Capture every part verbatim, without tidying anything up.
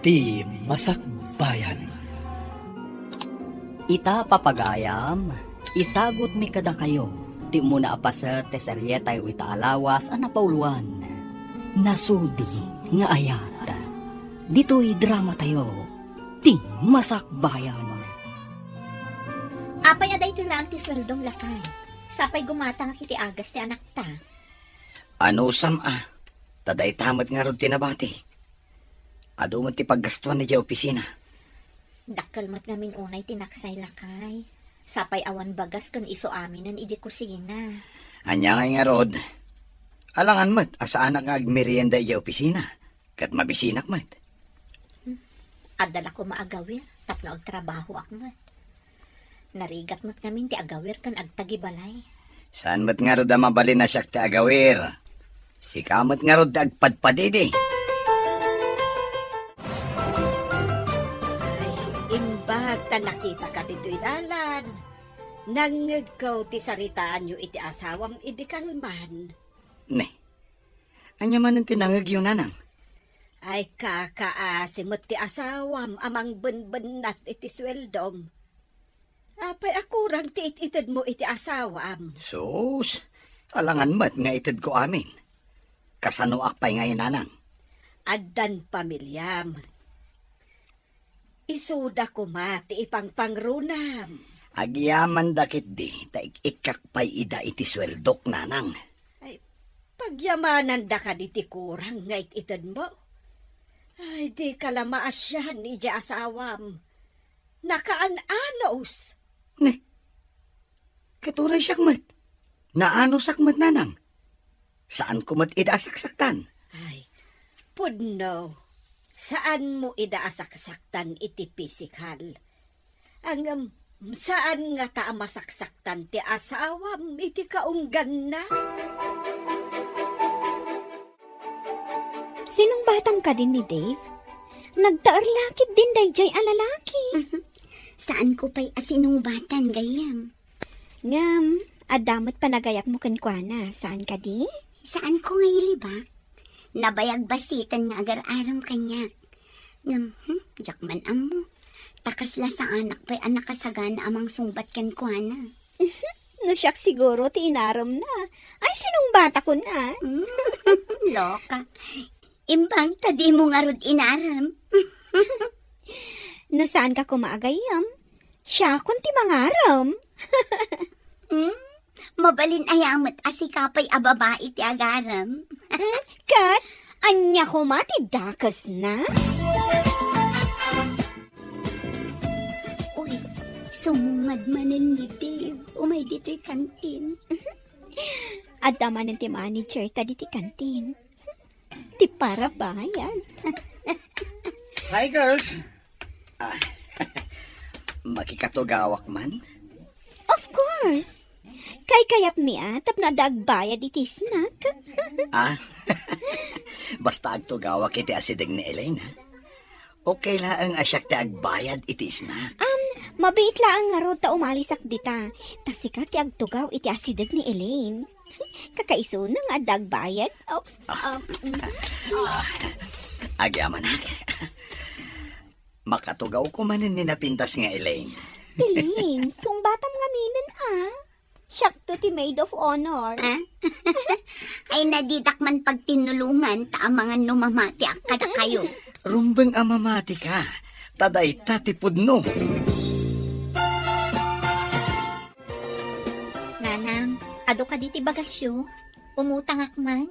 Ti Masakbayan. Ita, papagayam, isagutmi kadakayo ti umuna a paset ti serietayo ita a lawas a napauloan, Nasudi nga Ayat. Ditoy dramatayo, Ti Masakbayan. Apay a daytoy laeng ti sueldom, lakay? Sapay gumatangak iti agas ti anakta. Anusam a, ta dayta met ngarud ti nabati. Adu met ti paggastuan idiay opisina. Dakkel met ngamin unay ti naksay, lakay. Sapay awan bagas ken isu aminen idiay kusina. Ania ngay ngarud? Alangan met a saanak nga agmerienda idiay opisina, ket mabisinak met. Adda la koma agawir tapno agtrabahoak met. Narigat met ngamin ti agawir ken agtagibalay. Saan met ngarud a mabalin a siak ti agawir? Sika met ngarud ti agpadpadidi. Ay, imbag ta nakitaka ditoy dalan. Nangngegko ti saritaanyo iti asawam idi kalman. Ne, ania manen ti nangngegyo, nanang? Ay, kakaasi met ti asawam a mangbenbennat iti sueldom. Apay a kurang ti it-itedmo iti asawam? Sus, alangan met nga itedko amin. Kasanoak pay ngay, nanang? Addan pamiliam. Isuda koma ti ipangpangrunam. Agyamanda ketdi ta ik-ikkak pay ida iti sueldok, nanang. Ay, pagyamananda kadi ti kurang nga it-itedmo? Ay, dika la maasian idiay asawam. Nakaan-anos. Ne, ket uray siak met. Naanosak met, nanang. Saanko met ida a saksaktan. Ay, pudno. Saanmo ida a saksaktan iti pisikal. Ngem, saan ngata a masaksaktan ti asawam iti kaungganna? Sinungbatam kadin ni Dave? Nagtaer la ketdin daydiay a lalaki. Saanko pay a sinungbatan, gayyem. Ngem, adda met panagayatmo kenkuana, saan kadi? Saanko nga ilibak? Nabayag basiten nga agar-arem kaniak. Ngem, hmm, diak man ammo. Ta kasla saanak pay a nakasagana a mangsungbat kenkuana. No siak siguro ti inaremna. Ay, sinungbatak unay. Mm, loka. Imbag ta dimo ngarud inarem. No saanka koma a gayyem, siakon ti mangarem. Hmm? Mabalin aya met a sika pay a babai ti agarem? Hmm? Ket ania koma ti dakesna? Uy, sumungad manen ni Dave. Umay ditoy kantin. Adda manen ti manager ta ditoy kantin. Ti parabayad. Hi, girls. Ah, makikatugawak man? Of course. Kaykayatmi a tapno adda agbayad iti snack. Ah, basta agtugawak iti asideg ni Elaine, ha? Okay laeng a siak ti agbayad iti snack. Um, mabiit laeng ngarud ta umalisak dita. Ta sika ti agtugaw iti asideg ni Elaine. Kakaisuna nga adda agbayad. Oops. Ah. Um, mm. Ah, agyamanak. Makatugawko manen ni napintas nga Elaine. Elaine, sungbatam ngaminen a. Siakto ti maid of honor. Ah? Ay, nadidak man pagtinulongan ta amangan no mamatiak kadakayo. Rumbeng a mamatika, ta dayta ti pudno. Nanang, adu kadi ti bagasyo? Umutangak man?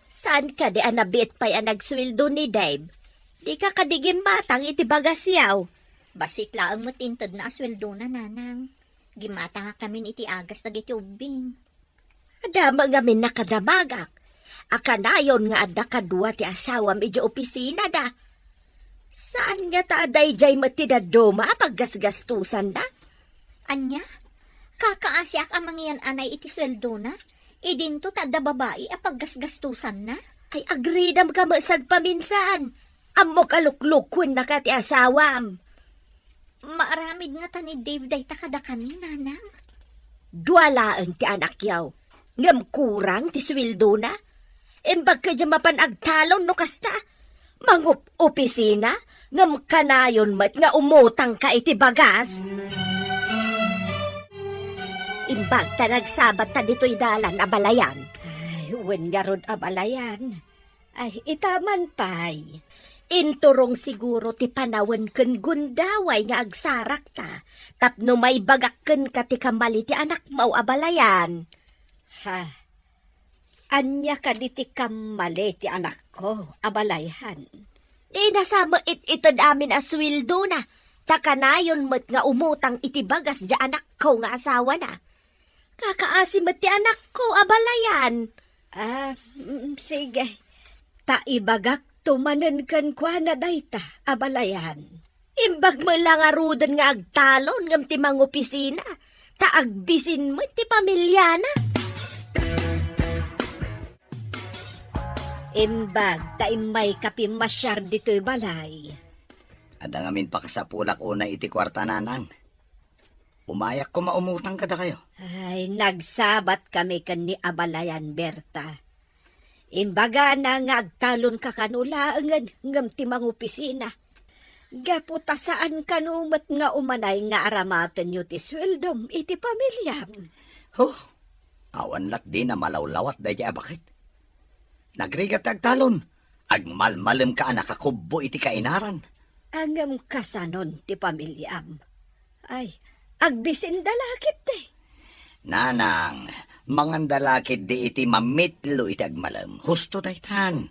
Saan kadi a nabiit pay a nagsueldo ni Dave? Dika kadi gimmatang iti bagasyo? Bassit laeng met intedna a sueldona, nanang. Gimmatangak ngamin iti agas dagiti ubbing. Adda met ngamin nakadamagak a kanayon nga adda kadua ti asawam idiay opisinada. Saan ngata a daydiay met ti dadduma a paggasgastosanna? Ania? Kakaasiak a mangiyan-anay iti sueldona? Idinto ta adda babai a paggasgastosanna? Ay, agridamka met sagpaminsan. Ammok a luklukuennaka ti asawam. Maaramid ngata ni Dave dayta kadakami, nanang? Dua laeng ti anakyo, ngem kurang ti sueldona. Imbag kadi a mapan agtalon no kasta. Mangup- opisina, ngem kanayon met nga umutangka iti bagas. Imbag ta nagsabatta ditoy dalan, abalayan. Ay, wen ngarud, abalayan. Ay, ita man pay. Inturong siguro ti panawen ken gundaway nga agsarakta tapno maibagak kenka ti kammali ti anakmo, abalayan. Ha? Ania kadi ti kammali ti anakko, abalayan? Dina sa met it-ited amin a suweldona, ta kanayon met nga umutang iti bagas diay anakko nga asawana. Kakaasi met ti anakko, abalayan. Ah, mm, sige. Ta ibagakto manen kenkuana dayta, abalayan. Imbag met la ngaruden nga agtalon ngem ti mangopisina, ta agbisin met ti pamiliana. Imbag ta immayka pimmasiar ditoy balay. Adda ngamin pakasapulak unay iti kuarta, nanang. Umayak koma umutang kadakayo. Ay, nagsabat kami ken ni abalayan, Berta. Imbagana nga agtalonka kano laengen ngem ti mangopisina. Gapu ta saan kano met nga umanay nga aramatenyo ti sueldom iti pamiliam. Huh, awan lat dina malawlawat daydiay a baket. Nagrigat ti agtalon, agmalmalemka a nakakubbo iti kainaran. Ngem kasanon ti pamiliam? Ay, agbisinda la ketdi. Nanang, manganda la ketdi iti mamitlo iti agmalem. Husto daytan.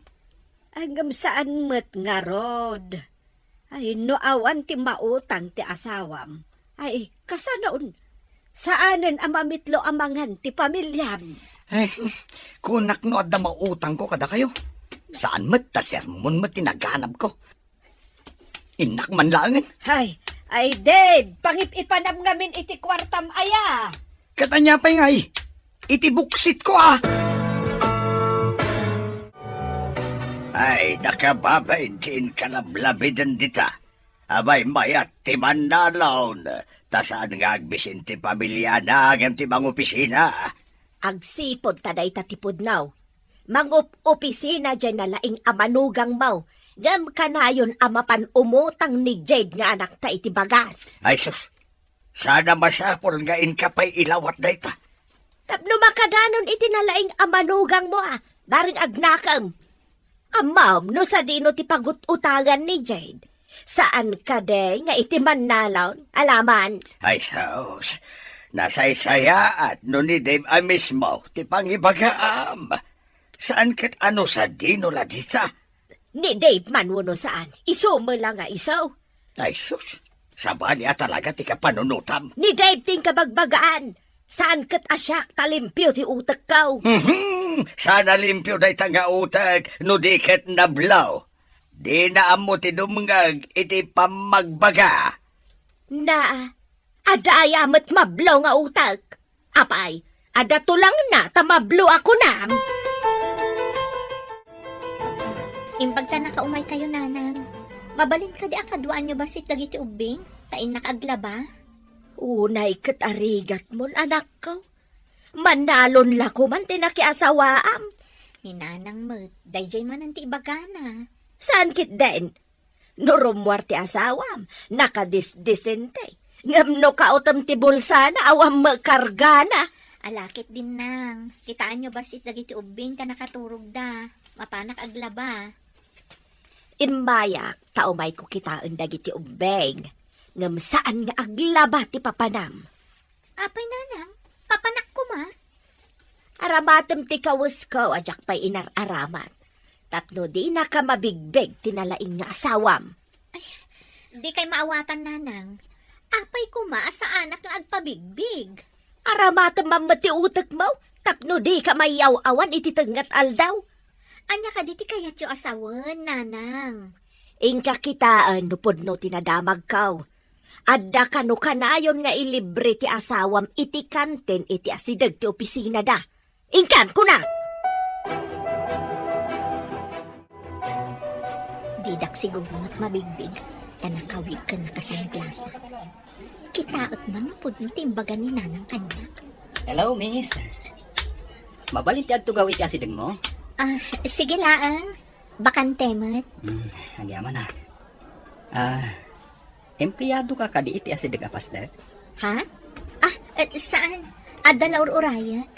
Ngem saan met ngarud. Ay, no awan ti mautang ti asawam, ay, kasanon? Saanen a mamitlo a mangan ti pamiliam. Ay, kunak no adda mautangko kadakayo. Saan met ta sermon met ti naganabko. Innak man laengen. Ay, ay, Dave, pangip-ipanam ngamin iti kuartam aya. Ket ania pay ngay? Iti buksitko, a! Ay, nakababain ti inkalablabiden dita. Abay, mayat ti mannalaon, ta saan nga agbisin ti pamiliana ngem ti mangopisina. Agsipud ta dayta ti pudno. Mangup-opisina diay nalaing a manugangmo, ngem kanayon a mapan umutang ni Jade nga anakta iti bagas. Ay sus, sana masapul nga inka pay ilawat dayta. Tapno makadanon iti nalaing a manugangmo a, bareng agnakem. Ammom no sadino ti pagut-utangan ni Jade? Saan kadi nga iti mannalaon, alaman? Ay sus, nasaysayaat no ni Dave a mismo ti pangibagaam. Saan ket a no sadino la dita? Ni Dave man wenno saan, isu met la nga isu. Ay sus, sabali a talaga ti kapanunotam. Ni Dave ti inkabagbagaan. Saan ket a siak ta limpio ti utekko. Mhm, sana limpio dayta nga utek no di ket nablo. Dina ammo ti dumngeg iti pammagbaga. Na, adda aya met mablo nga utek? Apay, adda tulangna ta mablo a kunam. Imbag ta nakaumaykayo, nanang. Mabalin kadi a kaduaanyo bassit dagiti ubbing, ta innak aglaba? Unay ket a rigatmon, anakko. Mannalon la koman ti nakiasawaam. Ni nanang met, daydiay manen ti ibagana. Saan ketdin? No rummuar ti asawam, nakadisdisente. Ngem no kaotem ti bulsana, awan met kargana. Ala ketdin, nang. Kitaenyo bassit dagiti ubbing ta nakaturogda. Mapanak aglaba. Immayak ta umayko kitaen dagiti ubbing. Ngem saan nga aglaba ti papanam. Apay, nanang, papanak koma? Aramatem ti kawesko a diak pay inar-aramat. Tapno dinaka mabigbig ti nalaing nga asawam. Ay, dikay maawatan, nanang. Apay koma a saanak nga agpabigbig? Aramatem man met ti utekmo, tapno dika mayaw-awan iti tengnga ti aldaw. Ania kadi ti kayatyo a sawen, nanang? Inka kitaen no pudno ti nadamagko. Adda kano kanayon nga ilibre ti asawam iti kantin iti asideg ti opisinada. Inkan, kunak! Didak siguro met mabigbig, ta nakawig ken nakasangglasa. Kitaek man no pudno ti imbaga ni nanang kaniak. Hello, miss. Mabalin ti agtugaw iti asidegmo? Ah, sige laeng. Bakante met. Hmm, agyaman a. Ah, empleyado ka kadi iti asideg a pasdek? Ha? Ah, eh, saan? Adda la ur-urayek.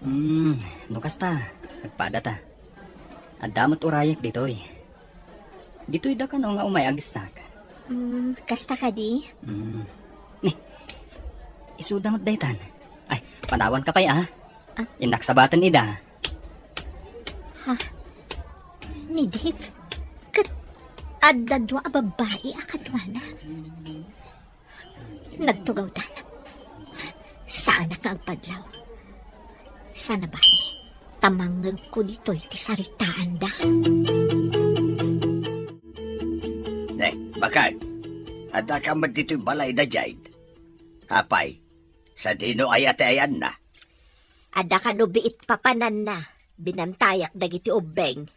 Hmm, no kasta, agpadata. Adda met urayek ditoy. Ditoy da kano nga umay agisnak. Hmm, kasta kadi? Hmm. Ni, isuda met daytan. Ay, panawan ka pay, ah. Ah. Innak sabaten ida. Ha? Ni Dave? Ket adda dua a babbai a kaduana. Nagtugawdan. Saanak nga agpadlaw. Sana bahay. Ta mangngegko ditoy ti saritaanda. Ne, bakay. Adda ka met ditoy balay da Jade. Apay, sadino aya ti ayanna? Adda kano biit papananna, binantayak dagiti ubbeng.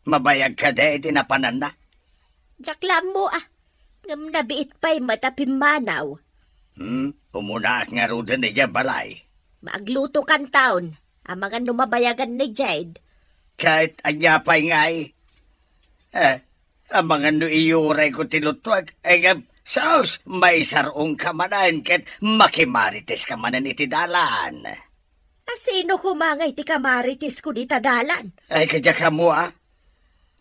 Mabayag kadi iti napananna? Diak la ammo, ah. Ngem nabiit pay met a pimmanaw. Hmm, umunaak ngaruden idiay balay. Maaglutokanton, amangan no mabayagan ni Jade. Ket ania pay ngay? Eh, amangan no iyurayko ti lutuek, eh, ngem, sus, maisar-ongka manen ket makimariteska manen iti dalan. A sino koma ngay ti kamaritesko dita dalan? Ay, kadiak ammo, ah.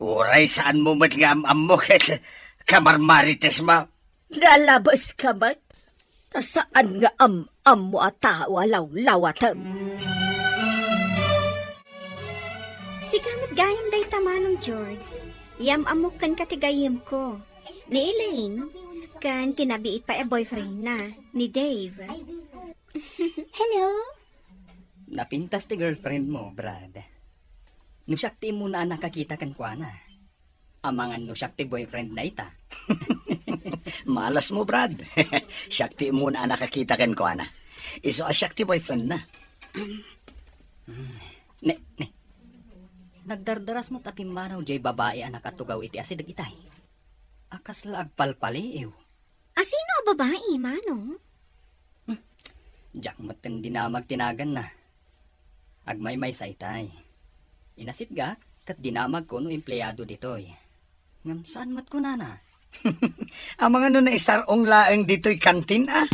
Uray saanmo met nga am-ammo ket kamarmaritesmo. Nalabeska met, ta saan nga am-ammo a tao a lawlawatem. Sika met gayam dayta, Manong George. Yam-ammok kenka ti gayyemko. Ni Elaine, ken ti nabiit pay a boyfriend na, ni Dave. Hello? Napintas ti girlfriend mo, Brad. No siak ti immuna a nakakita kenkuana, amangan no siak ti boyfriend na ita. Malas mo, Brad. Siak ti immuna a nakakita kenkuana. Isu a siak ti boyfriend na. Hmm. Ne, ne. Nagdardaras mo ta pimmanaw jay babai a nakatugaw iti asideg itay. A kasla agpalpaliiw. A sino a babai, Manong? Hmm. Diak met ken dinamag ti naganna. Agmaymaysa itay. Inasitgak ket dinamagko no empleyado ditoy. Ngem saan met kunana? Amangan no naisar-ong laeng ditoy kantin, a?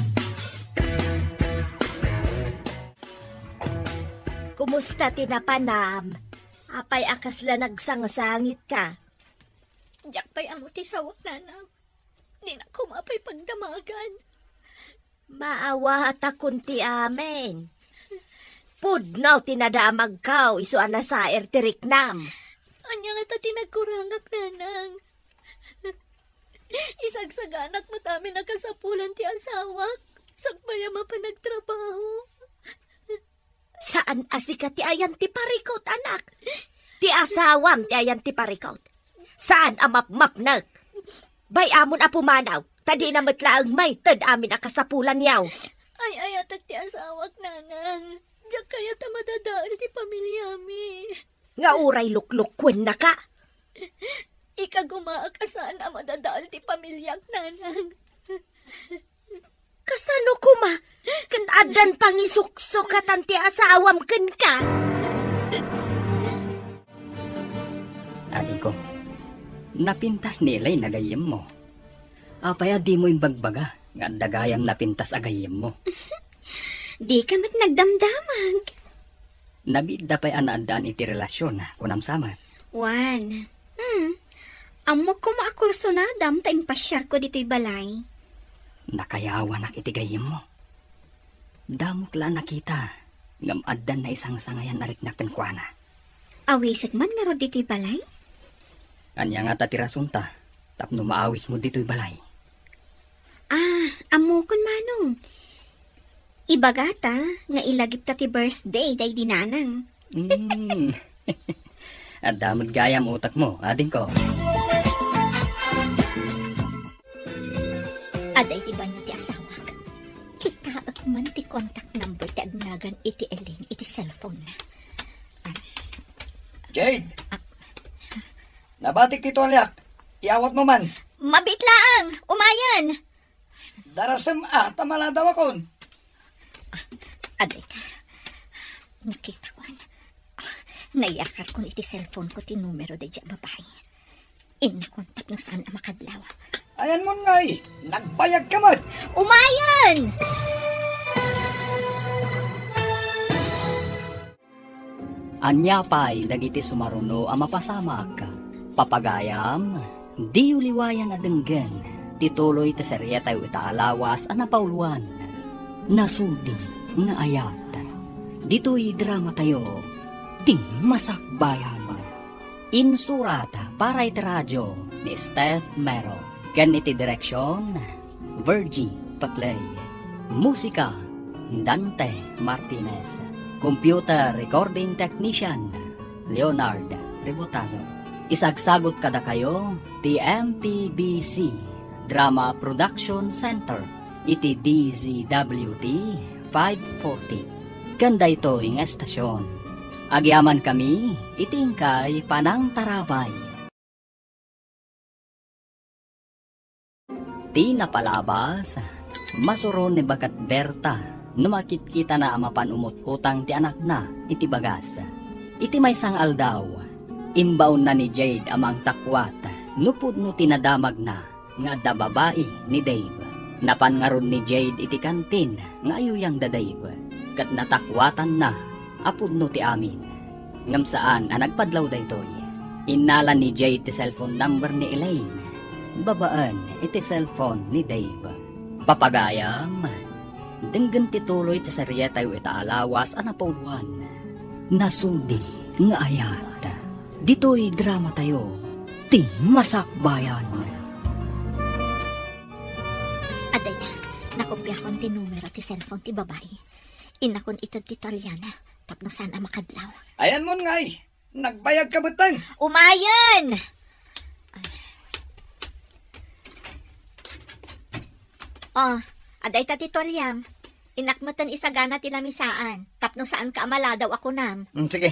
Kumusta ti napanam? Apay a kasla nagsangsangitka? Diak pay ammo ti sawak, Nanang. Dinak koma pay pagdamagan. Maawatakon ti amin. Pudno ti nadamagko isu a nasaer ti riknam. Ania ngata ti nagkurangak, Nanang? Isagsaganak met amin a kasapulan ti asawak, sakbay a mapan agtrabaho. Saan a sika ti ayan ti parikut, anak. Ti asawam ti ayan ti parikut. Saan a mapmapnek. Bay-amon a pumanaw, ta dina met laeng maited amin a kasapulanyo. Ay-ayatek ti asawak, Nanang. Diak kayat a madadael ti pamiliami. Nga uray luklukkuennaka. Ikagumaak a saan a madadael ti pamiliak, Nanang. Kasano koma ket addan pangisuksukatan ti asawam kenka? Adingko, napintas ni Elaine a gayyemmo. Apay a dimo imbagbaga nga adda gayam napintas a gayyemmo? Dika met nagdamdamag. Nabiitda pay a naaddaan iti relasion, kunam sa met. Juan, hmm, ammok koma a kursunadam ta impasiarko ditoy balay. Nakayawanak iti gayyemmo. Damok la a nakita, ngem addan naisangsangayan a riknak kenkuana. Awisek man ngarud ditoy balay? Ania ngata ti rasonta tapno maawismo ditoy balay? Ah, ammokon, Manong. Ibagata nga ilagipta ti birthday daydi nanang. Mm. Adda met gayam utekmo, adingko. Adda iti banio ti asawak. Kitaek man ti contact number ti agnagan iti Elaine iti cellphone-na. Ah. Jade! Ah. Nabatik ti tualiak. Iawatmo man. Mabiit laeng. Umayen. Darasem a, ta maladawakon. Adda ita. Nakita ko, an. Nayakarkon iti cellphone ko ti numero daydiay a babai. Innakon tapno saan a makadlaw. Ayanmon ngay, nagbayagka met! Umayen! Ania pay dagiti sumaruno a mapasamak? Papagayam, diyo liwayan a denggen ti tuloy ti serietayo ita a lawas a napauluan, Nasudi nga Ayat. Ditoy dramatayo, Ti Masakbayan. Insurat para iti radio ni Steph Mero. Ken iti direksion, Virgie Paclay. Musika, Dante Martinez. Computer recording technician, Leonard Rebotazo. Isagsagut kadakayo ti M P B C Drama Production Center iti D Z W T five forty. Ken daytoy nga estasion, agyamankami iti inkay panangtarabay. Ti napalabas, masuron ni Bagat Berta no makitkitana a mapan umut-utang ti anakna iti bagas. Iti maysa nga aldaw, imbaonna ni Jade a mangtakwat no pudno ti nadamagna nga adda babai ni Dave. Napan ngarud ni Jade iti kantin nga ayuyang da Dave, ket natakwatanna a pudno ti amin. Ngem saan a nagpadlaw daytoy. Innala ni Jade ti cellphone number ni Elaine babaen iti cellphone ni Dave. Papagayam, denggen ti tuloy ti serietayo ita a lawas a napauluan, Nasudi nga Ayat. Ditoy dramatayo, Ti Masakbayan. Adda ita, nakopiakon ti numero ti cellphone ti babai. Innakon ited ti tualiana tapno saan a makadlaw. Ayanmon ngay, nagbayagka metten. Umayen! Oh, adda ita ti tualiam. Innak metten isagana ti lamisaan tapno saanka a maladaw a kunam. Mm, sige.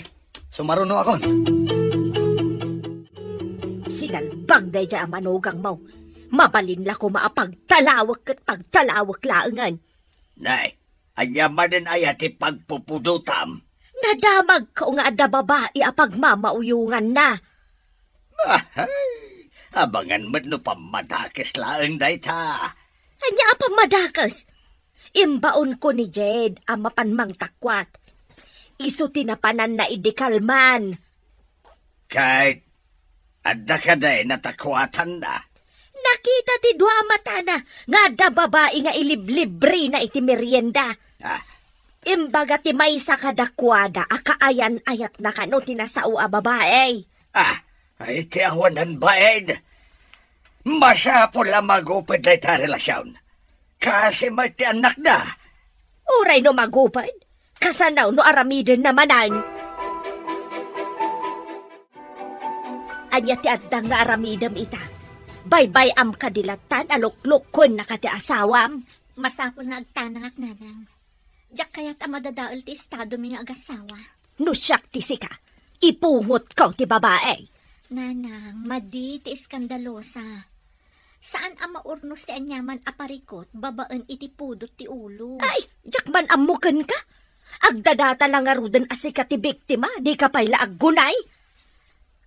Sumarunoakon. Sinalbag daydiay a manugangmo. Mabalin la koma a pagtalawek ket pagtalawek laengen. Nay, ania manen aya ti pagpupudotam? Nadamagko nga adda babai a pagmamauyonganna. Ahay, abangan met no pammadakes laeng dayta. Ania a pammadakes? Imbaonko ni Jade a mapan mangtakwat. Isu ti napananna idi kalman. Ket adda kadi natakwatanna? Nakita ti dua a matana nga adda babai nga iliblibrina iti merienda. Ah. Imbaga ti maysa kadakuada a kaayan-ayatna kano ti nasao a babai. Ah, ay, ti awanan bain. Masapul a maguped dayta a relasion. Kasi met ti annakda. Uray no maguped, kasano no aramidenna manen? Ania ti adda nga aramidem ita? Baybay-am kadi lattan a luklukkuennaka ti asawam? Masapul nga agtanangak, nanang. Diak kayat a madadael ti estadomi nga agasawa. No siak ti sika, ipungotko ti babai. Nanang, madi ti eskandalosa. Saan a maurnos ti aniaman a parikut babaen iti pudot ti ulo. Ay, diak man ammo kenka. Agdadata la ngaruden a sika ti biktima, dika pay la aggunay.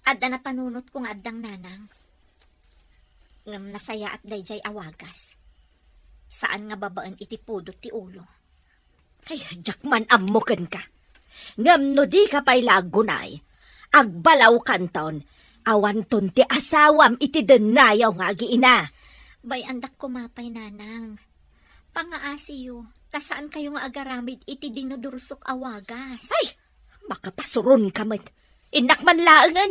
Adda napanunotko nga addang, nanang. Ngem nasayaat daydiay a wagas. Saan nga babaen iti pudot ti ulo. Ay, diak man ammo kenka. Ngem no dika pay la aggunay, agbalawkanton, awanton ti asawam iti dennayaw nga agiina. Bay-andak koma pay, nanang. Pangaasiyo, ta saankayo nga agaramid iti dinodursok a wagas. Ay, makapasuronka met. Innak man laengen.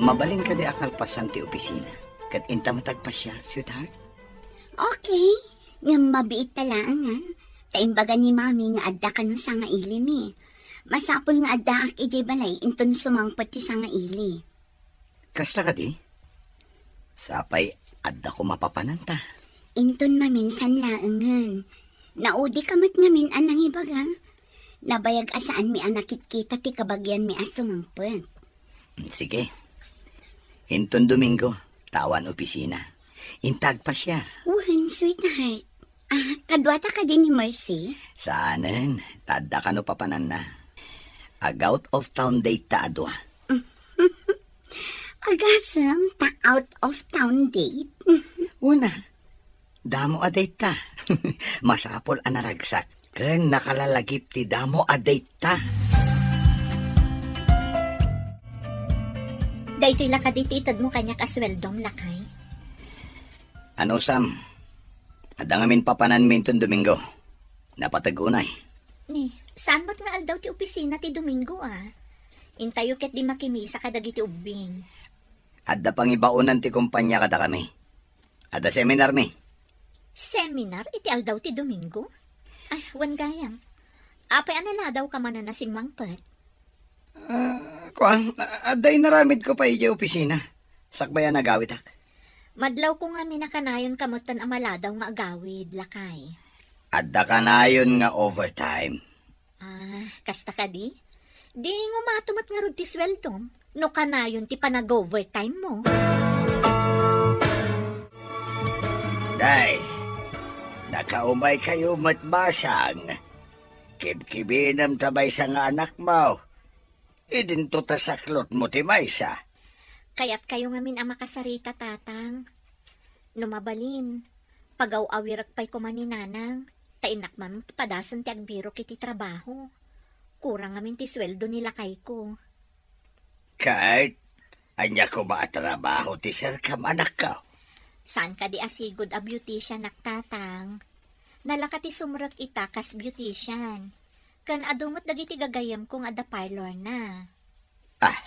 Mabalin kadi a kalpasan ti opisina, ket inta met agpasiar, sweetheart? Okay. Ngem mabiit ta laengen, ta imbaga ni Mami nga adda kano sangailimi. Masapul nga addaak idiay balay inton sumangpet ti sangaili. Kasta kadi? Sapay adda koma papananta. Inton maminsan laengen. Naudika met ngamin a nangibaga. Nabayag a saanmi a nakitkita ti kabagianmi a sumangpet. Mm, sige. Inton Domingo, ta awan opisina. Inta agpasiar. Wen, sweetheart. Ah, kaduata kadi ni Mercy? Saanen, ta adda kano papananna. Ag-out of town date ta a dua. Agasem ta out of town date. Una, damo a date ta. Masapul a naragsak ken nakalalagip ti damo a date ta. Daytoy la kadi ti itedmo kaniak a sueldom, lakay? Ano, Sam? Adda ngamin papananmi inton Domingo. Napateg unay. Ni, saan met nga aldaw ti opisina ti Domingo, a? Intayo ket di makimisa kadagiti ubbing. Adda pangibaonan ti kompania kadakami. Adda seminar mi. Seminar iti aldaw ti Domingo? Ay, wen gayam. Apay a naladawka manen a simmangpet? Ah, kuan, a-, adda inaramidko pay idiay opisina. Sakbay a nagawitak. Madlawko ngamin a kanayonka metten a maladaw nga agawid, lakay. Adda kanayon nga overtime. Ah, kasta kadi? Di ngumato met ngarud ti sueldom no kanayon ti panag-overtime mo. Day, nakaumaykayo met basang. Kibkibinem ta maysa nga anakmo. Idinto ta saklotmo ti maysa. Kayatkayo ngamin a makasarita, Tatang. No mabalin, pagaw-awirek pay koma ni Nanang, ta innak man padasen ti agbirok iti trabaho. Kurang ngamin ti sueldo ni lakayko. Ket ania koma a trabaho ti serkam, anakko? Saan kadi a sigud a beautician-ak, Tatang? Nalaka ti sumrek ita kas beautician. Ken adu met dagiti gagayyemko nga adda parlorna. Ah,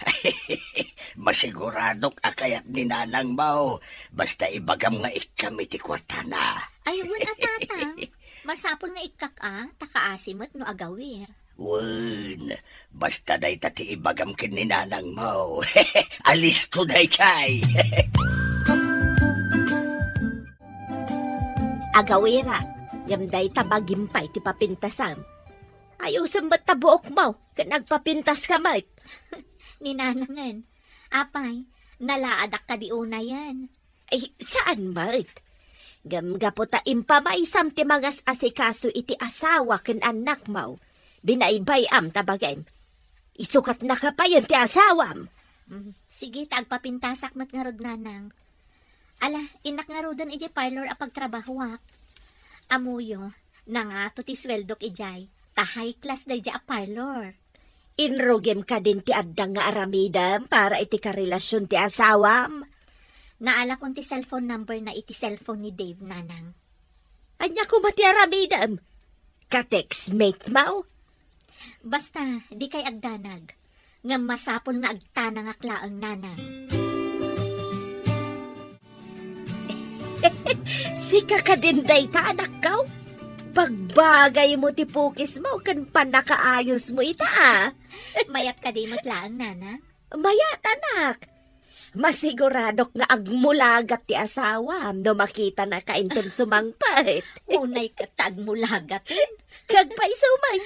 masiguradok a kayat ni nanangmo, basta ibagam nga ikkam iti kuartana. Ay, wen a, Tatang. Masapul nga ikkak a, ta kaasi met no agawir. Wen, basta dayta ti ibagam ken ni nanangmo. Alisto daytay. Agawirak, ngem dayta bagim pay ti papintasam. Ayusem met ta buokmo, ken agpapintaska met. Ni nanangen, apay, nalaadak kadi unayen? Ay, saan met. Ngem gapu ta impamaysam ti mangas-asikaso iti asawa ken annakmo, binaybay-am ta bagim. Isukatnaka payen ti asawam. Mm, sige, ta agpapintasak met ngarud, nanang. Ala, innak ngaruden idiay parlor a pagtrabahoak. Ammoyo, nangato ti sueldok idiay, ta high class daydiay a parlor. Inrugim kadin ti adda nga aramidem para iti karelasion ti asawam? Naalakon ti cellphone number na iti cellphone ni Dave, nanang. Ania koma ti aramidem? Ka-textmate mo? Basta, dikay agdanag. Ngem masapul nga agtanangak laeng, nanang. Sika kadin dayta, anakko? Bagbagaymo ti pukismo ken pannakaayosmo ita, a. Mayat kadi met laeng, nanang? Mayat, anak. Masiguradok nga agmulagat ti asawam no makitanaka inton sumangpet. Unay ket ta agmulagaten. Kagpayso man.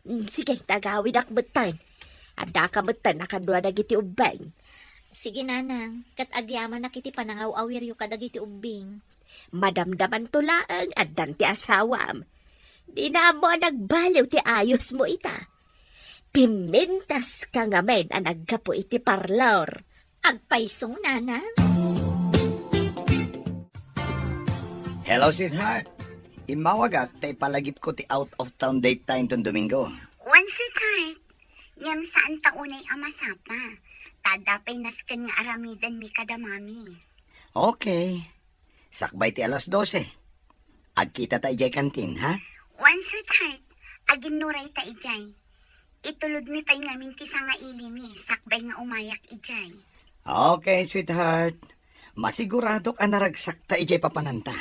Mm, sige, ta agawidak metten. Addaka metten a kadua dagiti ubbing. Sige, nanang, ket agyamanak iti panangaw-awiryo kadagiti ubbing. Madamdamanto laeng addan ti asawam. Dina ammo a nagbaliw ti ayosmo ita. Pimmintaska ngamin a naggapu iti parlor. Agpayso, nanang. Hello, sweetheart. Immawagak ta ipalagipko ti out of town date ta inton Domingo. Wen, sweetheart. Ngem saan ta unay a masapa. Ta adda pay nasken nga aramidenmi kada mami. Okay. Sakbay ti alas dose. Agkita ta idiay kantin, ha? Wen, sweetheart. Aginnuray ta idiay. Itulodmi pay ngamin ti sangailimi, sakbay nga umayak idiay. Okay, sweetheart. Masiguradok a naragsak ta idiay papananta.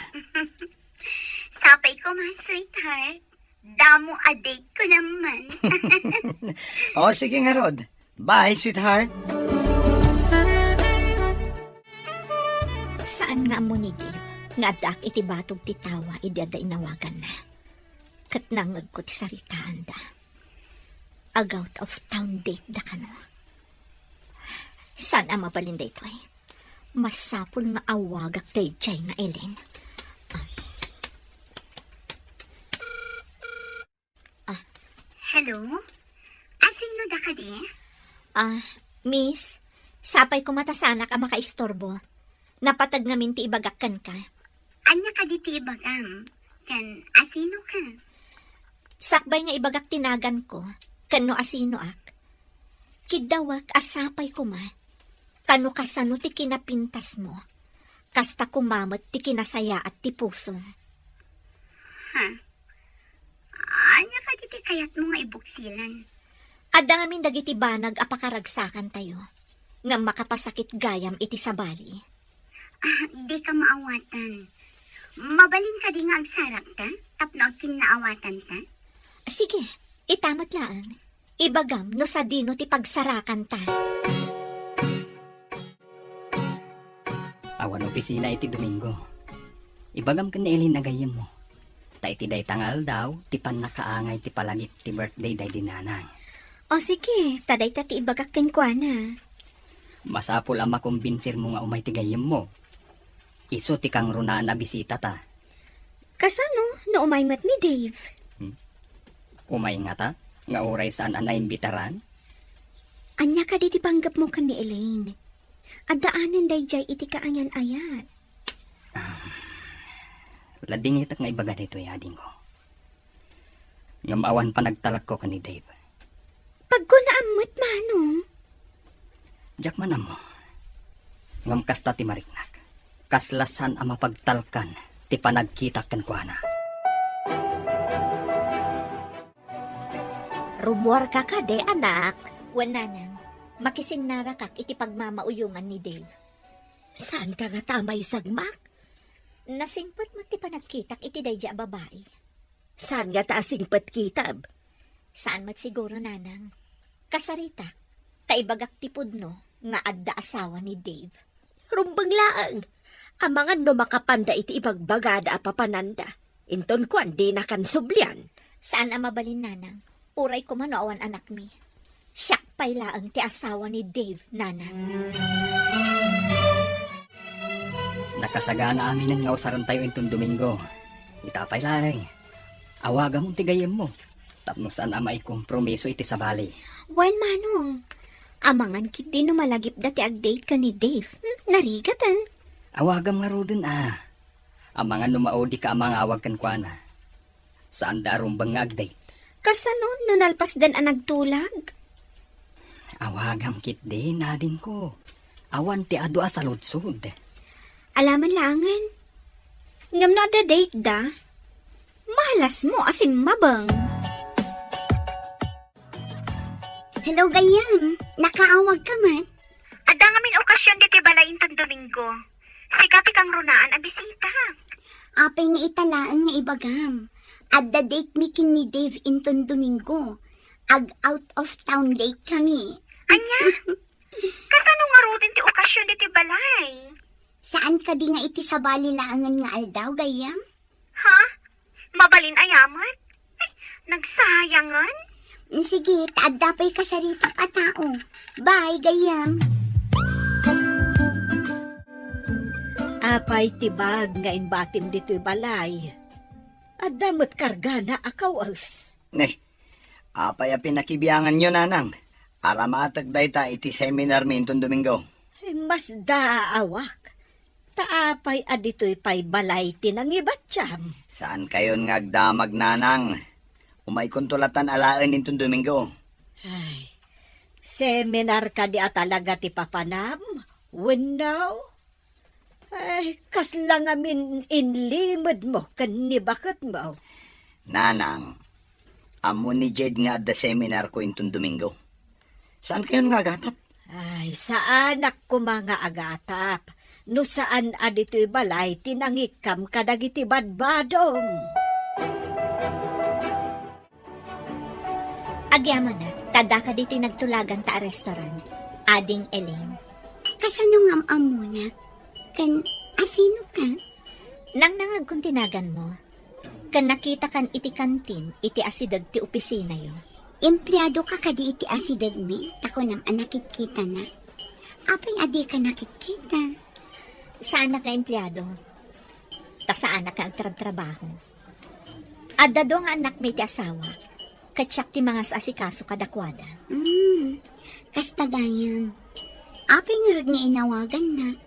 Sapay koma, sweetheart. Damo a date ko naman. O, sige ngarud. Bye, sweetheart. Saan nga ammo ni Dave nga addaak iti batog ti tawa idi adda inawaganna. Ket nangngegko ti saritaanda. Ag-out of town date da kano. Saan a mabalin daytoy? Masapul nga awagak daydiay nga Ellen. Ah. Ah. Hello? Asino da kadi? Ah, miss, sapay koma ta saanak a makaistorbo. Napateg ngamin ti ibagak kenka. Ania kadi ti ibagam? Ken asino ka? Sakbay nga ibagak ti naganko, ken no asinoak. Kiddawek a sapay koma, ta no kasano ti kinapintasmo, kasta koma met ti kinasayaat ti pusom. Ha? Ania kadi ti kayatmo nga ibuksilan? Adda ngamin dagiti banag a pakaragsakantayo, ngem makapasakit gayam iti sabali. Ah, dika maawatan. Mabalin kadi nga agsarakta tapno agkinnaawatanta? Sige, ita met laeng. Ibagam no sadino ti pagsarakanta. Awan opisina iti Domingo. Ibagam ken ni Elaine a gayyemmo. Ta iti dayta nga aldaw, ti pannakaangay ti palagip ti birthday daydi nanang. O sige, ta dayta ti ibagak kenkuana. Masapul a makumbinsirmo nga umay ti gayyemmo. Isu ti kangrunaan a bisitata. Kasano no umay met ni Dave? Hmm? Umay ngata, nga uray saan a naimbitaran? Ania kadi ti panggepmo ken ni Elaine? Addaanen daydiay iti kaangan-ayat. Ladingitak nga ibaga daytoy, adingko. Ngem awan panagtalekko ken ni Dave. Pagkunaam met, Manong. Diak man ammo. Ngem kasta ti mariknak. Kasla saan a mapagtalkan ti panagkitak kenkuana. Rumuarka kadi, anak? Wen, nanang. Makisinnarakak iti pagmamauyongan ni Dave. Saanka ngata a maisagmak? Nasingpet met ti panagkitak iti daydi a babai. Saan ngata a singpet kitam? Saan met siguro, nanang. Kasaritak, ta ibagak ti pudno nga adda asawa ni Dave. Rumbeng laeng, amangan no makapanda iti ibagbagada a papananda. Inton kuan, dinakan sublian. Saan a mabalin, nanang. Uray koma no awan anakmi. Siak pay laeng ti asawa ni Dave, nanang. Nakasagana aminen nga usarentayo inton Domingo. Ita pay laeng. Awagamon ti gayyemmo. Tapno saan a maikompromiso iti sabali. Wen, Manong. Amangan ketdi no malagipda ti agdate ken ni Dave. Hmm, narigaten. Awagam ngaruden a. Amangan no maudika a mangawag kenkuana. Saanda a rumbeng nga agdate. Kasano no nalpasdan a nagtulag? Awagam ketdi, adingko. Awan ti adu a saludsod. Alaman laengen. Ngem no adda date da, malasmo a simmabeng. Hello, gayyem. Nakaawag ka man? Adda ngamin okasion ditoy balay inton Domingo. Sika ti kangrunaan a bisita. Apay nga ita laeng nga ibagam. Adda date mi ken ni Dave inton Domingo. Ag-out of town date kami. Ania? Kasano ngaruden ti okasion ditoy balay? Saan kadi nga iti sabali laengen nga aldaw, gayyem? Ha? Mabalin aya met? Eh, nagsayangan? Sige, ta adda pay kasaritak a tao. Bye, gayyem. Apay ti bag nga imbatim ditoy balay? Adda met kargana a kawes. Ne, apay a pinakibianganyo, nanang? Aramatek dayta iti seminar mi inton Domingo. Ay, masdaawak. Ta apay a ditoy pay balay ti nangibatiam? Saankayon nga agdamag, nanang. Umaykonto latan alaen inton Domingo. Ay, seminar kadi a talaga ti papanam? Wenno? Ay, kasla ngamin inlimedmo ken ni baketmo? Nanang, ammo ni Jed nga adda seminarko inton Domingo. Saankayon nga agatap? Ay, saanak koma nga agatap. No saan a ditoy balay ti nangikkam kadagiti badbadom. Agyamanak, ta addaka ditoy nagtulaganta a restaurant, Ading Elaine. Kasano nga am-ammonak? Ken asino ka? Nangnangagkon ti naganmo. Ken nakitakan iti kantin iti asideg ti opisinayo. Empleado ka kadi iti asidegmi, ta kunam a nakitkitanak? Apay a dika nakitkita? Saanak nga empleado. Ta saanak nga agtrabtrabaho. Adda dua nga annakmi ti asawak. Ket siak ti mangas-asikaso kadakuada. Hmm, kasta gayam. Apay ngarud nga inawagannak?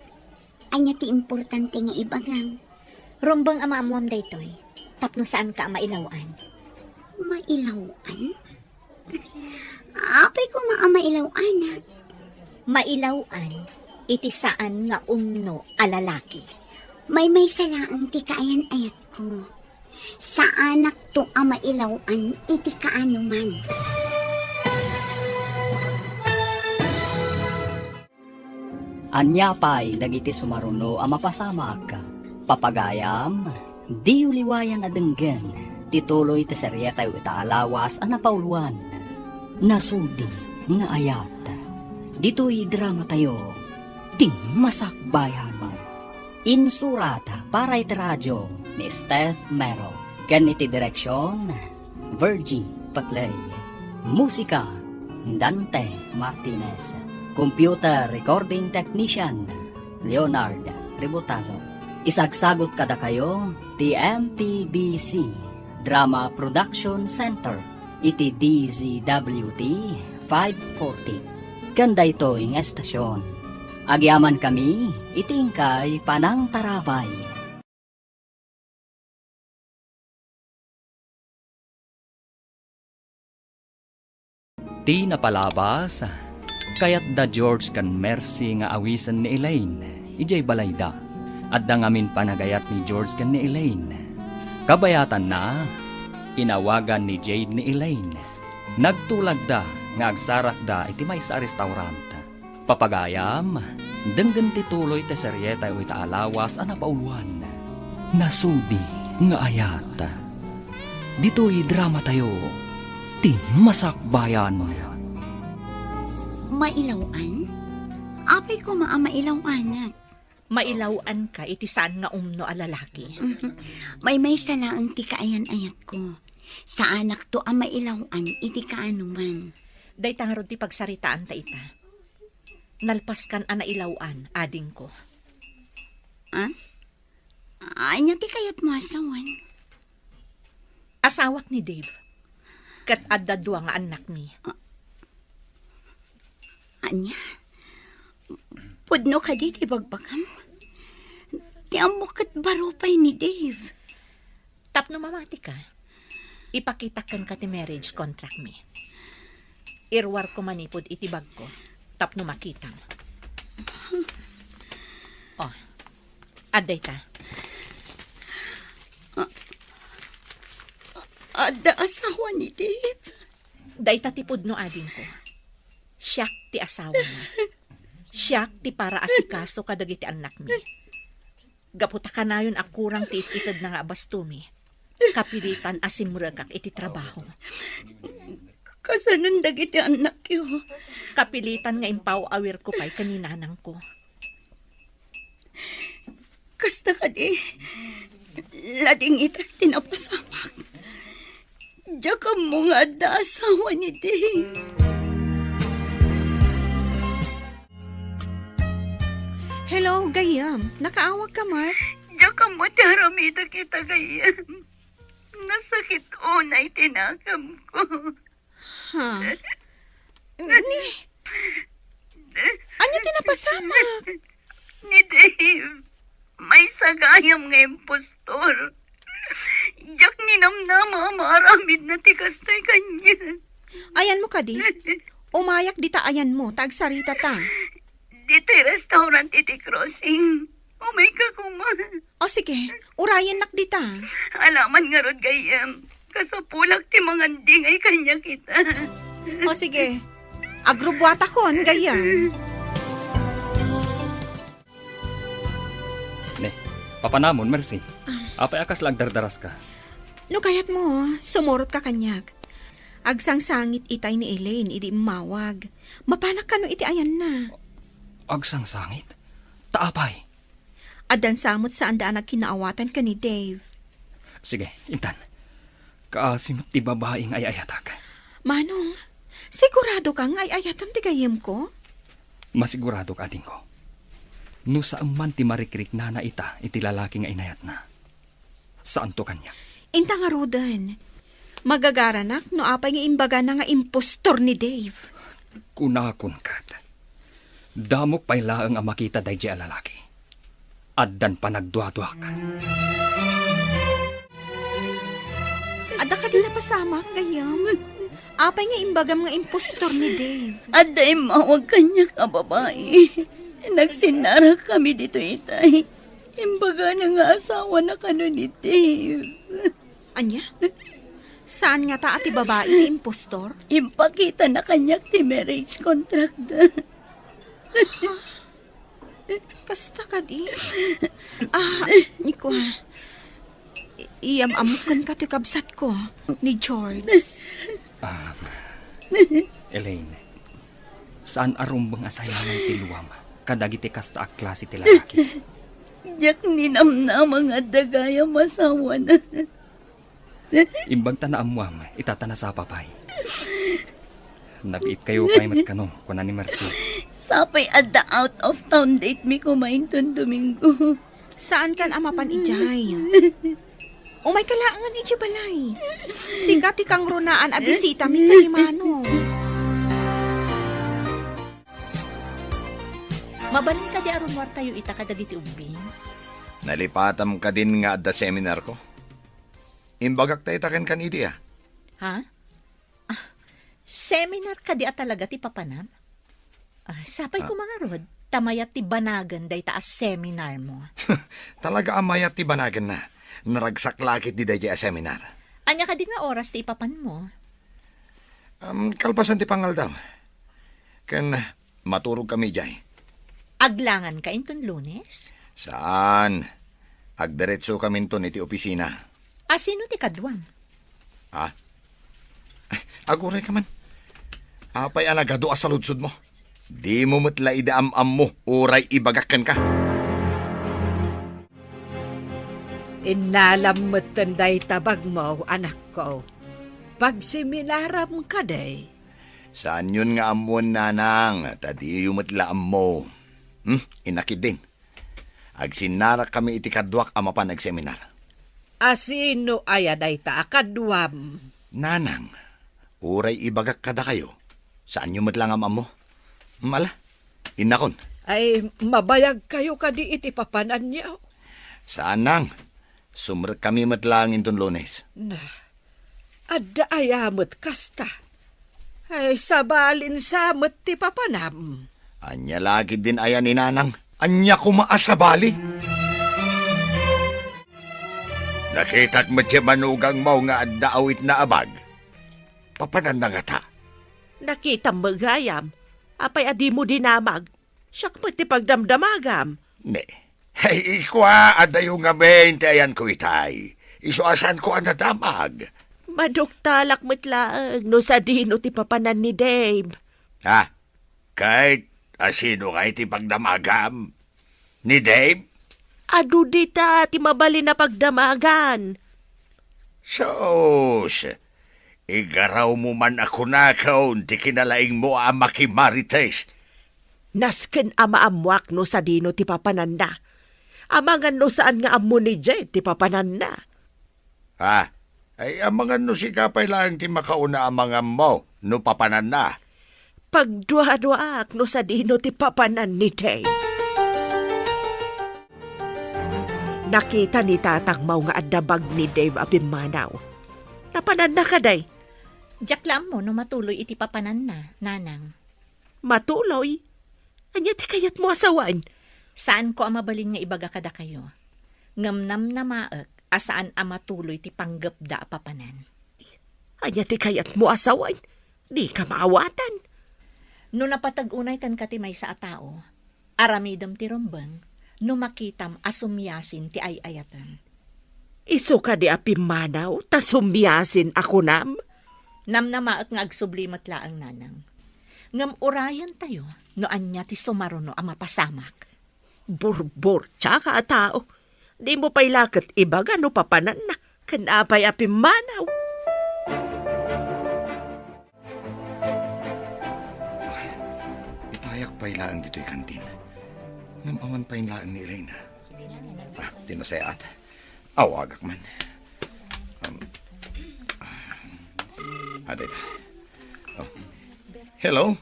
Ania ti importante nga ibagam? Rumbeng a maammoam daytoy, tapno saanka a mailaw-an. Mailaw-an? Apay koma a mailaw-anak? Mailaw-an iti saan nga umno a lalaki. Maymaysa laeng ti kaayan-ayatko. Saanakto a mailaw-an iti kaanoman. Ania pay dagiti sumaruno a mapasamak? Papagayam, diyo liwayan a denggen ti tuloy ti serietayo ita a lawas a napauluan, Nasudi nga Ayat. Ditoy dramatayo, Ti Masakbayan. Insurat para iti radio ni Steph Mero ken iti direksion, Virgie Paclay. Musika, Dante Martinez. Computer recording technician, Leonard Ributazo. Isagsagut kadakayo ti M P B C Drama Production Center iti D Z W T five forty. Ken daytoy nga estasion, agyamankami iti inkay panangtarabay. Ti napalabas, kayat da George ken Mercy nga awisen ni Elaine idiay balayda. Adda ngamin panagayat ni George ken ni Elaine. Kabayatanna, inawagan ni Jade ni Elaine. Nagtulagda nga agsarakda iti maysa a restaurant. Papagayam, denggen ti tuloy ti serietayo ita a lawas a napauluan, Nasudi nga Ayat. Ditoy dramatayo, Ti Masakbayan. Mailaw-an? Apay koma a mailaw-anak? Mailaw-anka iti saan nga umno a lalaki. Maymaysa laeng ti kaayan-ayatko. Saanakto a mailaw-an iti kaanoman. Dayta ngarud ti pagsaritaanta ita. Nalpaskan a nailaw-an, adingko. Ah? Ania ti kayatmo a sawen? Asawak ni Dave. Ket adda dua nga annakmi. Ah. Ania? Pudno kadi ti bagbagam? Ti ammok ket baro pay ni Dave. Tapno mamatika, ipakitak kenka ti marriage contract mi. Iruarko manipud iti bagko tapno makitam. Oh, adda ita. A-, adda asawa ni Dave? Dayta ti pudno, adingko. Siak ti asawana. Siak ti para asikaso kadagiti annakmi. Gapu ta kanayon a kurang ti it-itedna nga abastomi, kapilitan a simrekak iti trabaho. Kasanon dagiti annakyo? Kapilitan nga impaw-awirko pay ken ni nanangko. Kasta kadi, ladingitak ti napasamak. Diak ammo nga adda asawa ni Dave. Hello, gayyem. Nakaawagka met? Diak ammo ti aramidek ita, gayyem. Nasakit unay ti nakemko. Ha? Ni, ania ti napasamak? Ni Dave, maysa gayam nga impostor. Diak ninamnama a maaramidna ti kastoy kaniak. Ayanmo kadi? Umayak dita ayanmo, ta agsaritata. Ditoy restaurant iti crossing. Umayka koma. O sige, urayennak dita. Alaman ngarud, gayyem. Kasapulak ti mangandingay kaniak ita. O sige, agrubbuatakon, gayyem. Ne, papanamon, Mercy. Ah. Apay a kasla agdardaraska? No kayatmo, sumurotka kaniak. Agsangsangit itay ni Elaine idi immawag. Mapanak kano iti ayanna. Agsangsangit? Ta apay? Addan sa met saanda a nagkinaawatan ken ni Dave. Sige, intan. Kaasi met ti babai nga ay-ayatak. Manong, siguradoka nga ay-ayatam ti gayyemko? Masiguradok, adingko. No saan man ti marikriknana ita iti lalaki nga inayatna, saanto kaniak. Inta ngaruden, Magagaranak no apay nga imbagana nga impostor ni Dave. Kunakon ket, damok pay laeng a makita daydiay a lalaki. Addan panagduaduak. Adda kadi napasamak, gayyem? Apay nga imbagam nga impostor ni Dave? Adda immawag kaniak a babai. Nagsinnarak kami ditoy itay. Imbagana nga asawana kano ni Dave. Ania? Saan ngata a ti babai ti impostor? Impakitana kaniak ti marriage contract da. Kasta kadi? Ah, ni kua. I-, iyam-ammok kenka ti kabsatko, ni George. Ah, Elaine, saan a rumbeng a sayangan ti luam kadagiti kasta a klase ti lalaki. Diak ninamnama nga adda gayam asawana. Imbag ta naammuam, ita ta nasapa pay. Nabiitkayo pay met kano, kuna ni Mercy. Sapay adda out of town date mi koma inton Domingo. Saankan a mapan idiay. Umayka laengen idiay balay. Sika ti kangrunaan a bisitami ken ni Manong. Mabalin kadi a rummuartayo ita kadagiti ubbing? Nalipatam kadin nga adda seminarko? Imbagak dayta kenka idi, a? Ha? Ah, seminar kadi a talaga ti papanam? Ah, sapay Ah. koma ngarud, ta mayat ti banagen dayta a seminarmo. Talaga a mayat ti banagenna. Naragsak la ketdi daydiay a seminar. Ania kadi nga oras ti ipapanmo? Um, kalpasan ti pangaldaw. Ken maturogkami idiay. Aglanganka inton Lunes? Saan. Agdiretsokami inton iti opisina. A sino ti kaduam? Ha? Ay, agurayka man. Apay a nagadu a saludsodmo? Dimo met la idi am-ammo uray ibagak kenka. Innalam metten dayta bagmo, anakko. Pagseminaram kadi? Saanyon nga ammoen, nanang, ta diyo met la ammo. Hmm? Inakidin. Agsinnarakkami iti kaduak a mapan agseminar. A sino aya dayta a kaduam? Nanang, uray ibagak kadakayo, saanyo met la nga am-ammo. Mala, innakon. Ay, mabayagkayo kadi iti papananyo? Saan, nang. Sumrekkami met laeng inton Lunes. Na, adda aya met kasta? Ay, sabalin sa met ti papanam. Ania la ketdin aya ni nanang? Ania koma a sabali? Nakitak met ti manugangmo nga adda awitna a bag. Papananna ngata? Nakitam met gayam. Apay a dimo dinamag? Siak met ti pagdamdamagam. Ne. Ay, ikua, adayo ngamin ti ayanko itay. Isu a saanko a nadamag. Maduktalak met laeng no sadino ti papanan ni Dave. Ha? Ket a sino ngay ti pagdamagam? Ni Dave? Adu dita ti mabalin a pagdamagan. Sus, igarawmo man a kunakon ti kinalaingmo a makimarites. Nasken a maammoak no sadino ti papananna. Amangan no saan nga ammo ni Jed ti papananna. Ha? Ay, amangan no sika pay laeng ti makauna a mangammo no papananna. Pagduaduaak no sadino ti papanan ni Dave. Nakita ni tatangmo nga adda bag ni Dave a pimmanaw. Napananna kadi? Diak la ammo no matuloy iti papananna, nanang. Matuloy? Ania ti kayatmo a sawen? Saanko a mabalin nga ibaga kadakayo. Ngem namnamaek a saan a matuloy ti panggepda a papanan. Ania ti kayatmo a sawen? Dika maawatan. No napateg unay kenka ti maysa a tao, aramidem ti rumbeng no makitam a sumiasin ti ay-ayatem. Isu kadi a pimmanaw ta sumiasin a kunam? Namnamaek nga agsubli met laeng, nanang. Ngem urayentayo no ania ti sumaruno a mapasamak. Burburtiaka a tao. Dimo pay la ket ibaga no papananna ken apay a pimmanaw. Itayak pay laeng ditoy kantin. Ngem awan pay laeng ni Elena. Ah, ti nasayaat. Awagak man. Um, ah, Adita. Oh. Hello?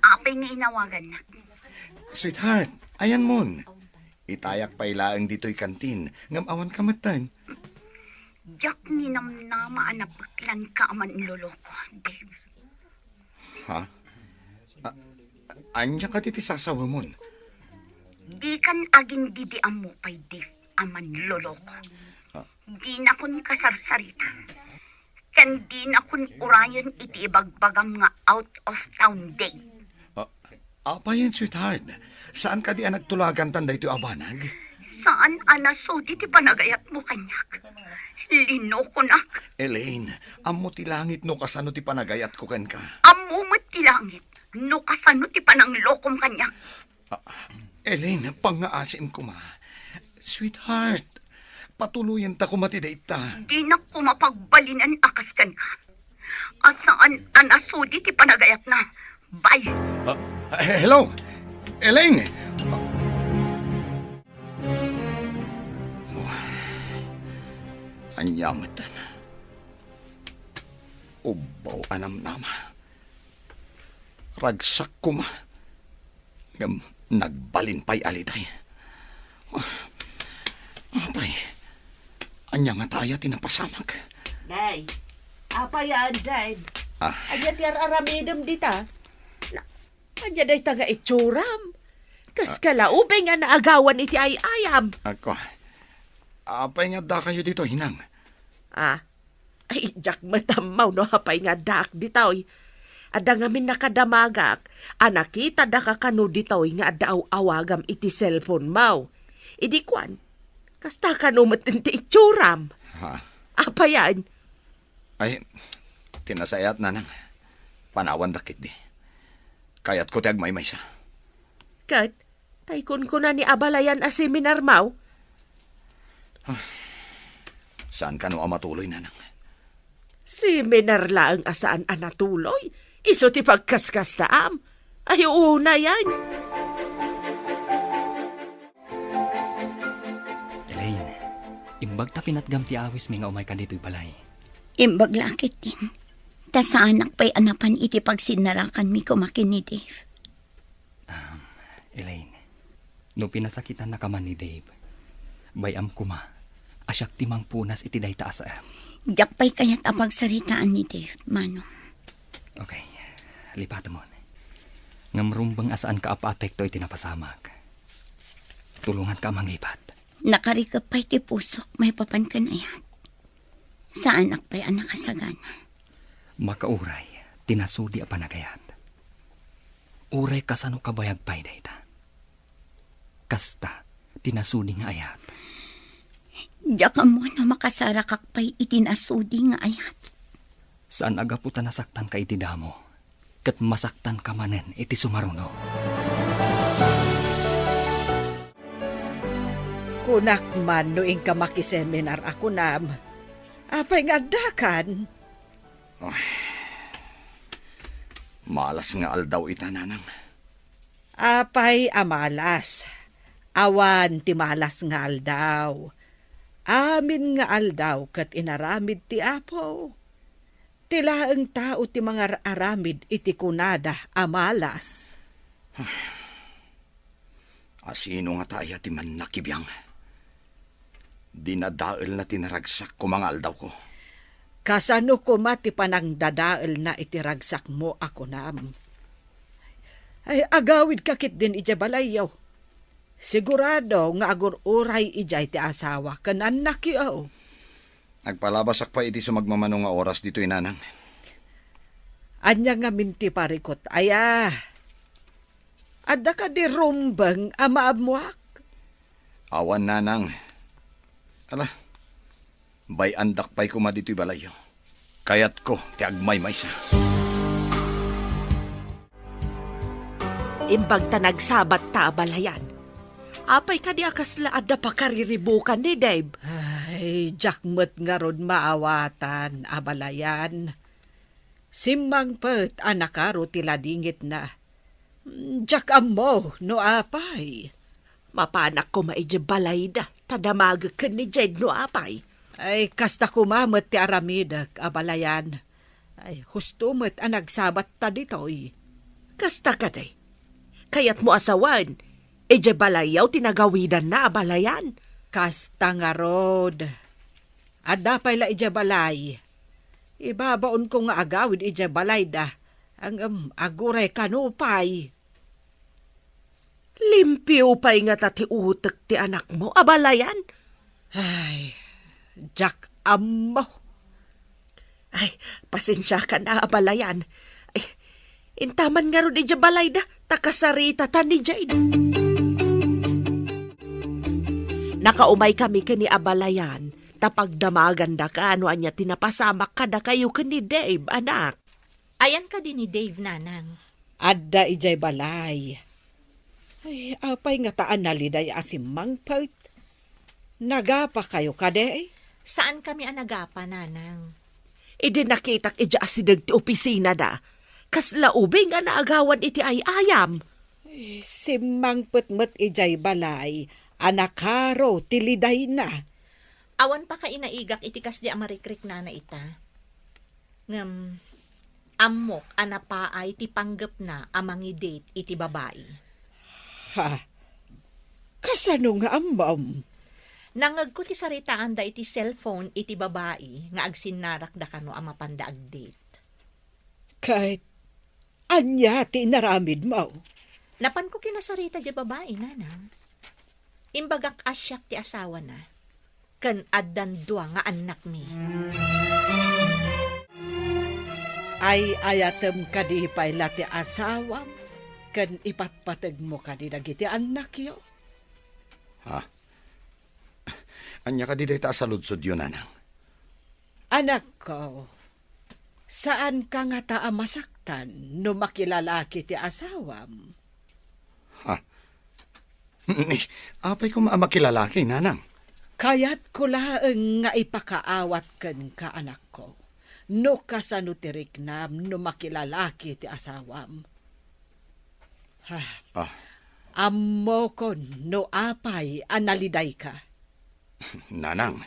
Apay nga inawagannak? Sweetheart, ayanmon. Itayak pay laeng ditoy kantin, ngem awanka metten. Diak ninamnama a napeklanka a manloloko, Dave. Ha? A-, ania kadi ti sasawemon? Dikan agin-didiammo pay, Dave, a manloloko. Ah. Dinakon kasarsarita. Ken dinakon urayen iti ibagbagam nga out of town, Dave. Ah, apayen, sweetheart? Saan kadi a nagtulagantan daytoy a banag? Saan a nasudi ti panagayatmo kaniak. Linokonak. Elaine, ammo ti langit no kasano ti panagayatko kenka. Ammo met ti langit no kasano ti pananglokom kaniak. Ah, Elaine, pangngaasim koma. Sweetheart, patuloyenta koma ti dayta. Dinak koma pagbalinan a kas kenka. A saan a nasudi ti panagayatna. Bye. Ah, hello? Elaine! Oh, ania metten? Ubbaw a namnama. Ragsak koma. Ngem nagbalin pay a liday. Ah, apay, ania ngata aya ti napasamak? Day, apay a, Day? Ah. Ania ti ar-aramidem dita? Na, ania dayta nga itsuram? Kas Ah. kalaubing a naagawan iti ay-ayam. Ako, apay nga addakayo ditoy, Nang? Ah, Ay, diak met ammo no apay nga addaak ditoy. Adda ngamin nakadamagak a nakitadaka kano ditoy nga adda aw-awagam iti cellphone mo. Idi kuan, kasta kano met ti itsuram. Ha? Apayan? Ay, ti nasayaat, Nanang. Panawandak ketdi. Kayatko ti agmaymaysa. Ket, tay kunkuna ni abalayan a seminar mo? Ah, saan kano a matuloy, Nanang? Seminar laeng a saan a natuloy? Isu ti pagkaskastaam? Ay, unayan. Elaine, imbag ta pinatgam ti awismi nga umayka ditoy balay. Imbag la ketdin. Ta saanak pay a napan iti pagsinnarakanmi koma ken ni Dave. Um, Elaine, no pinasakitannaka man ni Dave, bay-am koma a siak ti mangpunas iti dayta a saem. Diak pay kayat a pagsaritaan ni Dave, Manong. Okay, lipatemon. Ngem rumbeng a saanka a paapekto iti napasamak. Tulonganka a mangibat. Nakarikep pay ti pusok maipapan ken ayat. Saanak pay a nakasagana. Makauray ti nasudi a panagayat. Uray kasano kabayag pay dayta. Kasta ti nasudi nga ayat. Diak ammo no makasarakak pay iti nasudi nga ayat. Saan a gapu ta nasaktanka iti damo, ket masaktanka manen iti sumaruno. Kunak man no inka makiseminar a kunam, apay nga addakan? Ay, malas nga aldaw ita, Nanang. Apay a malas? Awan ti malas nga aldaw. Amin nga aldaw ket inaramid ti Apo. Ti laeng tao ti mangar-aramid iti kunada a malas. Asino ngata aya ti mannakibiang? Dinadaelna ti naragsak koma nga aldawko. Kasano koma ti panangdadaelna iti ragsakmo a kunam? Ay, agawidka ketdin idiay balayyo. Sigurado nga agur-uray idiay ti asawa ken annakyo. Agpalabasak pay iti sumagmamano nga oras ditoy, Nanang. Ania ngamin ti parikut, aya? Adda kadi rumbeng a maammoak? Awan, Nanang. Ala, bay-andak pay koma ditoy balayyo. Kayatko ti agmaymaysa. Imbag ta nagsabat ta, abalayan. Apay kadi a kasla adda pakariribukan ni Dave? Ay, diak met ngarud maawatan, abalayan. Simmangpet a nakaro ti ladingitna. Diak ammo no apay. Mapanak koma idiay balayda, ta damagek ken ni Jed no apay. Ay, kasta koma met ti aramidek, abalayan. Ay, husto met a nagsabatta ditoy. Kasta kadi, kayatmo a sawen, idiay balayyo ti nagawidanna a balayan? Kasta ngarud. Adda pay la idiay balay. Ibabaonko nga agawid idiay balayda. Ngem aguray kano pay. Limpio pay ngata ti utek ti anakmo a balayan? Ay, diak ammo. Ay, pasensiakan a balayan. Ay, intaman ngarud idiay balayda, ta kasaritata ni Jade. Nakaumay kami ken ni a balayan, ta pagdamagandaka no ania ti napasamak kadakayo ken ni Dave, anak. Ayan kadi ni Dave, nanang? Adda idiay balay. Ay, apay ngata a naliday a simmangpet? Nagapakayo kadi? Saan kami a nagapa, nanang. Idi nakitak idiay asideg ti opisinada, kasla ubing a naagawan iti ay-ayam. Ay, simmangpet met idiay balay a nakaro ti lidayna. Awan pakainaigak iti kasdi a marikriknana ita. Ngem, ammok a napaay ti panggepna a mangidate iti babai. Ha? Kasano nga ammom? Nangngegko ti saritaanda iti cellphone iti babai nga agsinnarakda kano a mapanda agdate. Ket ania ti inaramidmo? Napanko kinasarita diay babai, nanang. Imbagak a siak ti asawana, ken addan dua nga annakmi. Ay-ayatem kadi pay la ti asawam ken ipatpategmo kadi dagiti annakyo? Ha? Ania kadi dayta a saludsodyo, nanang? Anakko, saanka ngata a masaktan no makilalaki ti asawam? Ha? Ni, apay koma a makilalaki, nanang? Kayatko laeng nga ipakaawat kenka, anakko, no kasano ti riknam no makilalaki ti asawam. Ha? Ah. Ammokon no apay a nalidayka. Nanang,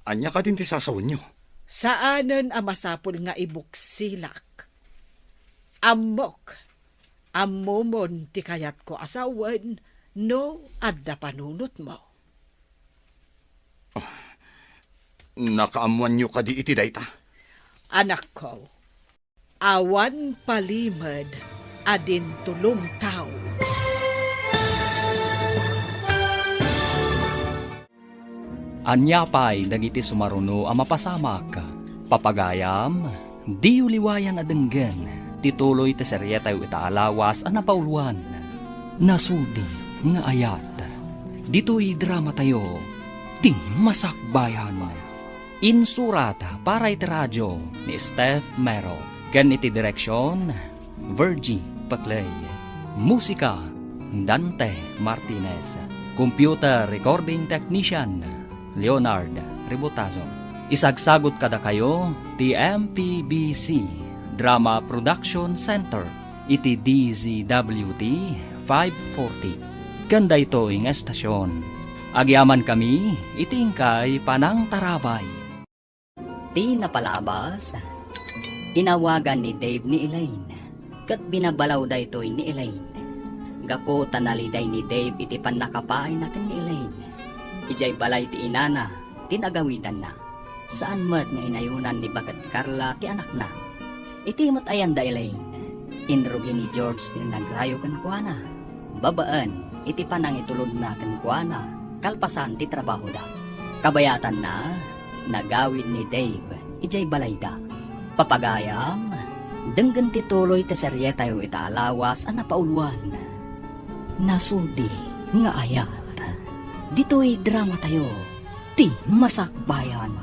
ania kadin ti sasawenyo? Saanen a masapul nga ibuksilak. Ammok, ammomon ti kayatko a sawen no adda panunotmo. Nakaammoanyo kadi iti dayta? Anakko, awan palimed a dintulong tao. Ania pay dagiti sumaruno a mapasamak? Papagayam, diyo liwayan a denggen ti tuloy ti serietayo ita a lawas a napauluan, Nasudi nga Ayat. Ditoy dramatayo, Ti Masakbayan. Insurat para iti radio ni Steph Mero ken iti direksion, Virgie Paclay. Musika, Dante Martinez. Computer recording technician, Leonard Ributazo. Isagsagut kadakayo ti M P B C Drama Production Center iti D Z W T five forty. Ken daytoy nga estasion, agyamankami iti inkay panangtarabay. Ti napalabas, inawagan ni Dave ni Elaine, ket binabalaw daytoy ni Elaine. Gapu ta naliday ni Dave iti pannakapaayna ken ni Elaine, idiay balay ti inana ti nagawidanna. Saan met nga inayonan ni Baket Carla ti anakna. Iti met ayan da Elaine, inrugi ni George ti nagrayo kenkuana, babaen iti panangitulodna kenkuana kalpasan ti trabahoda. Kabayatanna, nagawid ni Dave idiay balayda. Papagayam, denggen ti tuloy ti serietayo ita a lawas a napauluan, Nasudi nga Ayat. Ditoy dramatayo, Ti Masakbayan.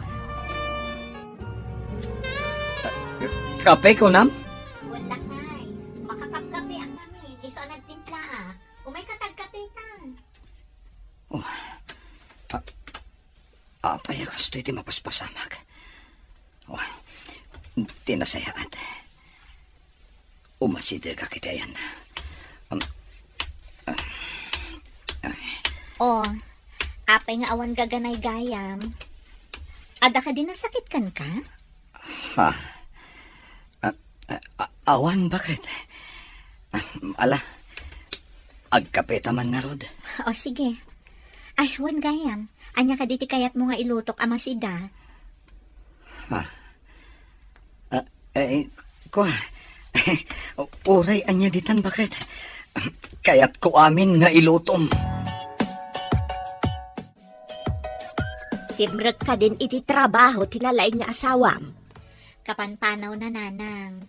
Kape, kunam? Wala, Nay. Makakapkape ang mami. Isu a nagtimpla, ah. Umay ka tagkape ta. Oh. Ah, apay a kastoy ti mapaspasamak? Oh, ti nasayaat. Umasidegak iti ayan. Um, ah, ah. Oh, apay nga awan gaganaygayam? Adda kadi nasakit kenka? Ha? Awan, baket. Ala, agkapeta man ngarud. O, sige. Ay, wen gayam. Ania kadi ti kayatmo nga ilutok a masida? Ha? Ah, eh, kua, uray ania ditan, baket. Kayatko amin nga ilutom. Simrek kadin iti trabaho ti nalaing nga asawam? Kapanpanawna, nanang.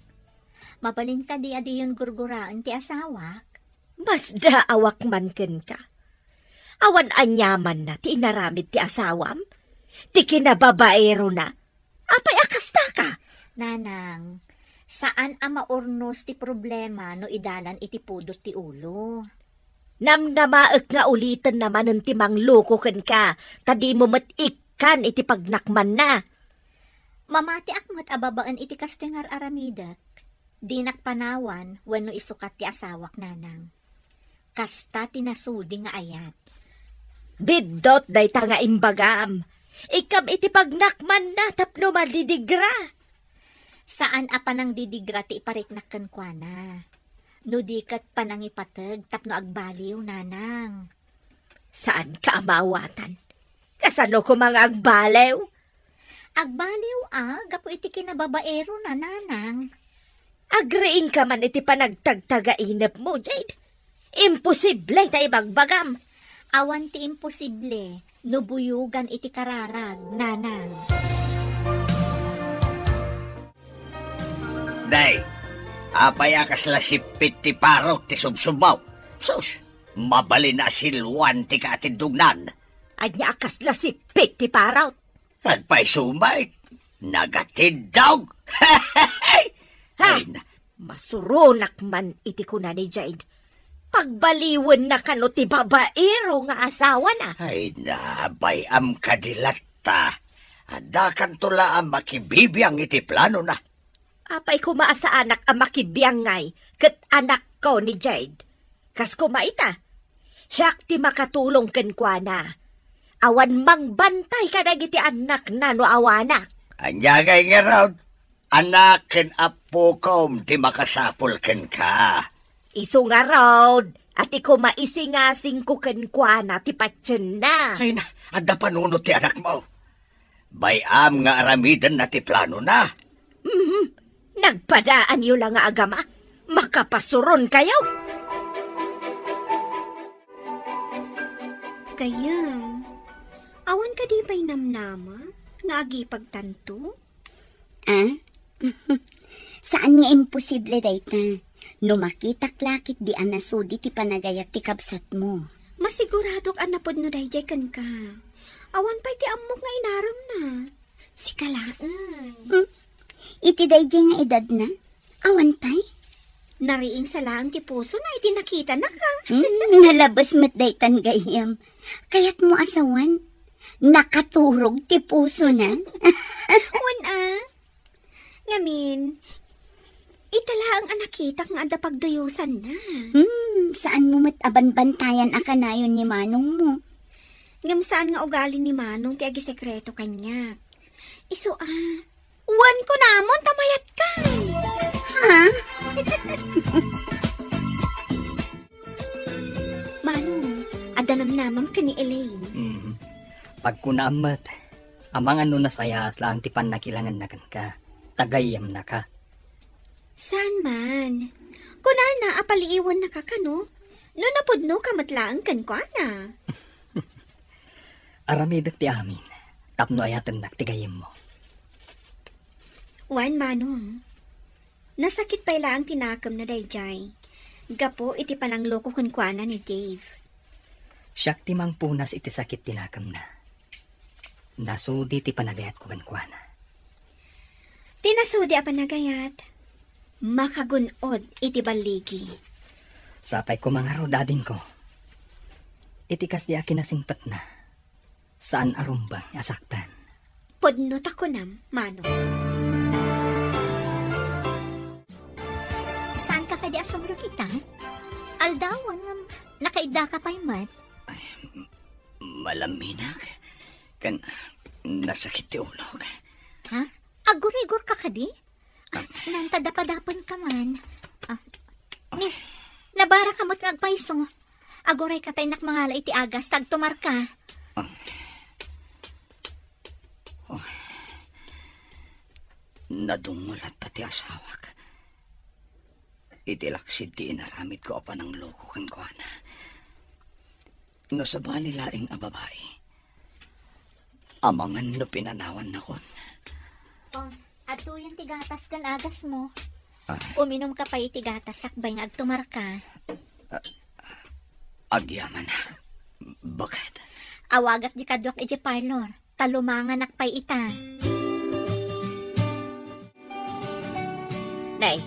Mabalin kadi a diyon gurguraen ti asawak? Masdaawak man kenka. Awan aniamanna ti inaramid ti asawam? Ti kinababaerona? Apay a kastaka? Nanang, saan a maurnos ti problema no idalan iti pudot ti ulo. Namnamaek nga ulitenna manen ti mangloko kenka, ta dimo met ikkan iti pagnakmanna. Mamatiak met a babaen iti kastoy nga ar-aramidek. Dinak panawan wenno isukat ti asawak, nanang. Kasta ti nasudi nga ayat. Biddut dayta nga imbagam. Ikkam iti pagnakmanna tapno malidigra. Saan a panangdidigra ti ipariknak kenkuana. No di ket panangipateg tapno agbaliw, nanang. Saanka a maawatan. Kasano koma nga agbaliw? Agbaliw a, gapu iti kinababaerona, nanang. Agriingka man iti panagtagtagainepmo, Jade. Imposible ta ibagbagam. Awan ti imposible no buyogan iti kararag, nanang. Day, apay a kasla sippit ti parot ti subsubmo? Sus, mabalin a siluan ti kaatindognan. Ania a kasla sippit ti parot? Agpayso met, nagatiddog. Ha? Ay, na- Masuronak man iti kuna ni Jade. Pagbaliwenna kano ti babaero nga asawana. Ay, nabay-am kadi latta. Addakanto la a makibibiang iti planona. Apay koma a saanak a makibiangay ket anakko ni Jade. Kas koma ita, siak ti makatulong kenkuana. Awan mangbantay kadagiti annakna no awanak. Ania ngay ngarud? Anak ken appokom ti makasapul kenka. Isu ngarud, a ti koma isingasingko kenkuana ti patienna. Ay na, adda panunot ti anakmo. Bay-am nga aramidenna ti planona. Mhm. Nagpadaanyo la nga agama. Makapasuronkayo. Gayam, awan kadi pay namnama nga agipagtanto? Ah? Saan nga imposible dayta. No makitak la ketdi a nasudi ti panagayat ti kabsatmo. Masiguradok a napudno daydiay kenka. Awan pay ti ammok nga inaremna. Sika laeng. Hmm? Iti daydiay nga edadna? Awan pay? Nariingsa laeng ti pusona iti nakitanaka. Hmm, nalabes met daytan gayam. Kayatmo a sawen, nakaturog ti pusona. Wen a. Ngamin, ita laeng a nakitak nga adda pagduyosanna. Hmm, saanmo met a banbantayan a kanayon ni manongmo. Ngem saan nga ugali ni manong ti agisekreto kaniak. Isu a, wen kunamon ta mayatkan. Ha? Manong, adda namnamam ken ni Elaine. Mm. Pagkunaam met, amangan no nasayaat laeng ti pannakilanganna kenka, ta gayyemnaka. Saan man. Kunana a paliiwennaka kano, no napudnoka met laeng kenkuana. Aramidek ti amin, tapno ayatennak ti gayyemmo. Wen, Manong. Nasakit pay laeng ti nakemna daydiay, gapu iti panangloko kenkuana ni Dave. Siak ti mangpunas iti sakit ti nakemna. Nasudi ti panagayatko kenkuana. Ti nasudi a panagayat, makagun-od iti balligi. Sapay koma ngarud, adingko. Iti kasdi a kinasingpetna, saan a rumbeng a saktan. Pudno ta kunam, Manong. Saanka kadi a sumrek ita? Aldawen ngem nakaiddaka pay met. Ay, m-, malaminak. Ken nasakit ti ulok. Ha? Agurigor ka kadi? Ah, Nanta, dapadapen ka man. Ah, ni, nabara ka met nga agpayso. Aguray ka ta innak mangala iti agas, ta agtumar ka. Ah. Oh. Nadungol latta ti asawak. Iti laksid ti inaramidko a panangloko kenkuana. No sabali laeng a babai, amangan no pinanawannakon. Oh, adtoyen ti gatas ken agasmo. Ah. Uminum ka pay iti gatas sakbay nga agtumar ka. Ah, agyamanak. Baket? Awagak di kaduak iti parlor. Ta lumanganak pay ita. Nay,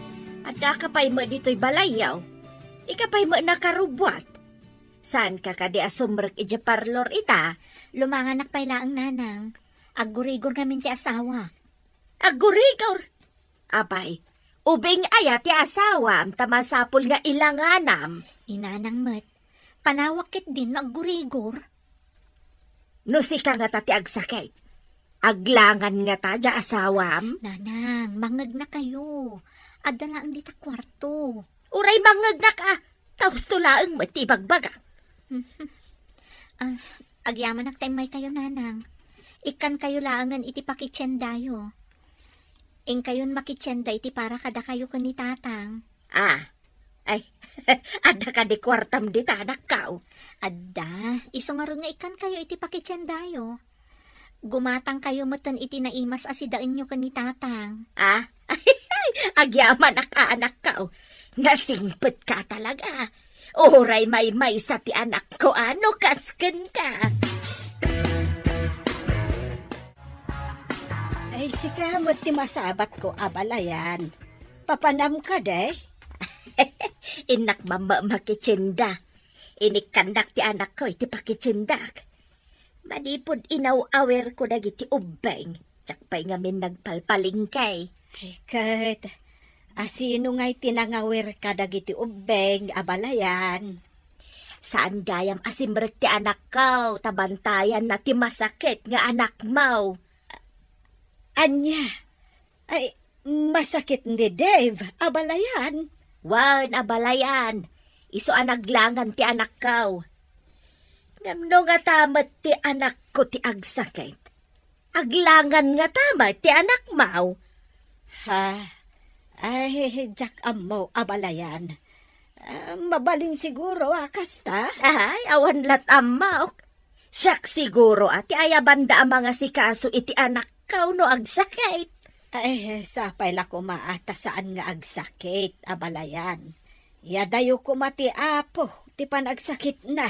adda ka pay met ditoy balayyo? Ika pay met nakarubbuat? Saan ka kadi a sumrek iti parlor ita? Lumanganak pay laeng, nanang. Aggurigor ngamin ti asawak. Aggurigor? Apay, ubing aya ti asawam ta masapul nga ilanganam? Inanang met, panawak ketdin no aggurigor. No sika ngata ti agsakit, aglangan ngata diay asawam? Nanang, mangngegnakayo. Adda laeng dita kuarto. Uray mangngegnaka, ta husto laeng met ti ibagbagak. Ah, agyamanak ta immaykayo, nanang. Ikkankayo laengen iti pakitiendayo. Inkayon makitienda iti para kadakayo ken ni tatang. Ah, ay, adda kadi kuartam dita, anakko? Adda, isu ngarud nga ikkankayo iti pakitiendayo. Gumatangkayo metten iti naimas a sidaenyo ken ni tatang. Ah? Agyamanak, anakko. Nasingpetka talaga. Uray maymaysa ti anakko a no kas kenka. Ay, sika met ti masabatko, abalayan. Papanam kadi? Innak mamma makitienda. Inikkannak ti anakko iti pakitiendak. Manipud inaw-awirko dagiti ubbing, diak pay ngamin nagpalpalengke. Ay, ket, asino ngay ti nangawir kadagiti ubbing, abalayan? Saan gayam a simrek ti anakko, ta bantayanna ti masakit nga anakmo. Ania? Ay, masakit ni Dave, abalayan? Wen, abalayan. Isu a naglangan ti anakko. Ngem no ngata met ti anakko ti agsakit, aglangan ngata met ti anakmo. Ha? Ay, diak ammo, abalayan. Ah, mabalin siguro a kasta? Ay, awan lat ammok. Siak siguro a ti ayabanda a mangasikaso iti anakko no agsakit. Ay, sapay la koma a ta saan nga agsakit, abalayan. Iyadayo koma ti Apo ti panagsakitna.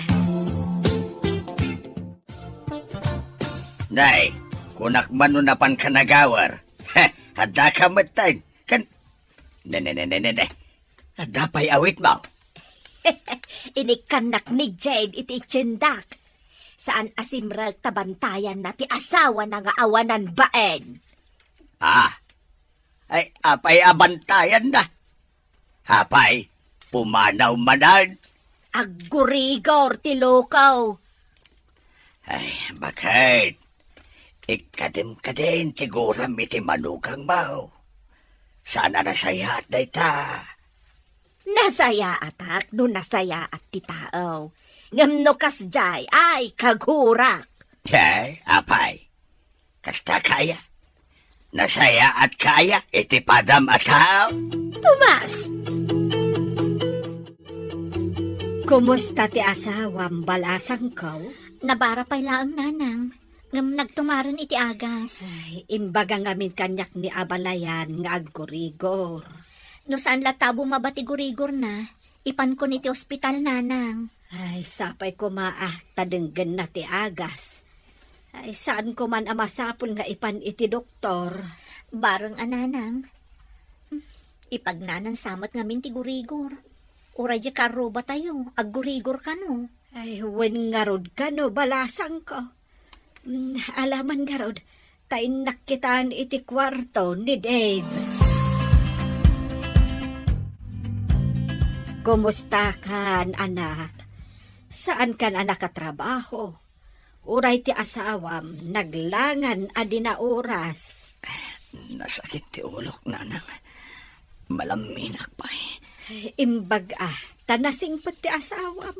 Nay, kunak man no napanka nagawer. Heh, adda ka metten. Kan, ne, ne, ne, ne, ne, ne. Adda pay awitmo. Inikkannak ni Jade iti tiendak. Saan a simrek ta bantayanna ti asawana nga awanan bain. Ah, ay, apay a bantayanna? Apay, pumanaw manen? Aggurigor ti loko. Ay, baket? Ikkadim kadin ti guram iti manugangmo. Saan a nasayaat dayta? Nasayaatak no nasayaat ti tao. Ngem no kasdiay, ay, kagurak. Ay, apay? Kasta kaya? Nasayaat kaya iti padam a tao? Tomas! Kumusta ti asawam, balasangko? Nabara pay laeng, nanang. Ngem nagtumaren iti agas. Ay, imbaga ngamin kaniak ni abalayan nga aggurigor. No saan latta a bumaba ti gurigorna, ipankon iti ospital, nanang. Ay, sapay koma a ta denggenna ti agas. Ay, saan koman a masapul nga ipan iti doktor. Bareng a, nanang. Ipagnanan sa met ngamin ti gurigor. Uray diay karrubatayo, aggurigor kano. Ay, wen ngarud kano, balasangko. Mm, ala man ngarud, ta innak kitan iti kuarto ni Dave. Kumusta kan, anak? Saan kan a nakatrabaho? Uray ti asawam, naglangan a di nauras. Nasakit ti ulok, nanang. Malamminak pay. Imbag a, ta nasingpet ti asawam.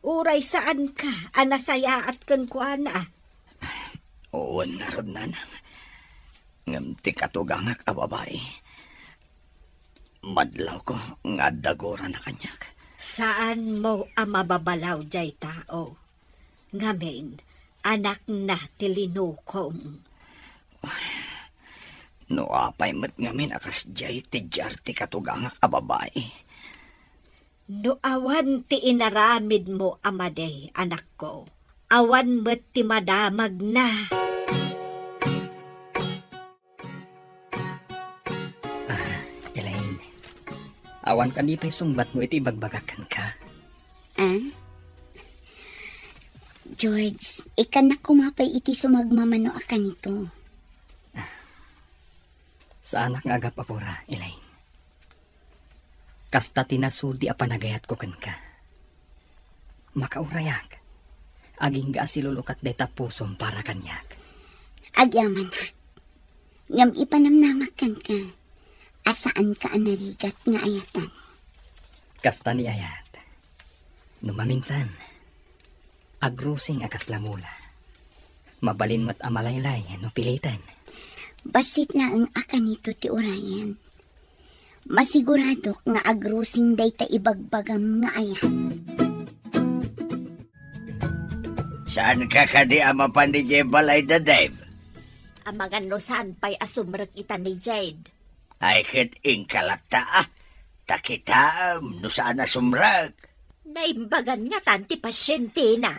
Uray saanka a nasayaat kenkuana. Wen ngarud, nanang. Ngem ti katugangak a babai, madlawko nga adda gurana kaniak. Saanmo a mababalaw diay tao? Ngamin, anakna ti linukom. No apay met ngamin a kasdiay ti diar ti katugangak a babai. No awan ti inaramidmo a madi, anakko, awan met ti madamagna. Ah, Elaine, awan kadi pay sungbatmo iti ibagbagak kenka? Ah? George, ikkannak koma pay iti sumagmamano a kanito. Saanak nga agap-apura, Elaine. Kasta ti nasudi a panagayatko kenka. Makaurayak. Agingga a silulukat dayta pusom para kaniak. Agyamanak. Ngem ipanamnamak kenka a saanka a narigat nga ayatan. Kasta ni ayat. No maminsan, agrusing a kasla mula. Mabalin met a malaylay no piliten. Bassit laeng a kanito ti urayen. Masiguradok nga agrusing dayta ibagbagam nga ayat. Saanka kadi a mapan idiay balayda, Dave? Amangan no saan pay a sumrek ita ni Jade. Ay, ket inka latta, a. Ta kitaem no saan a sumrek. Naimbagan ngatan ti pasientena.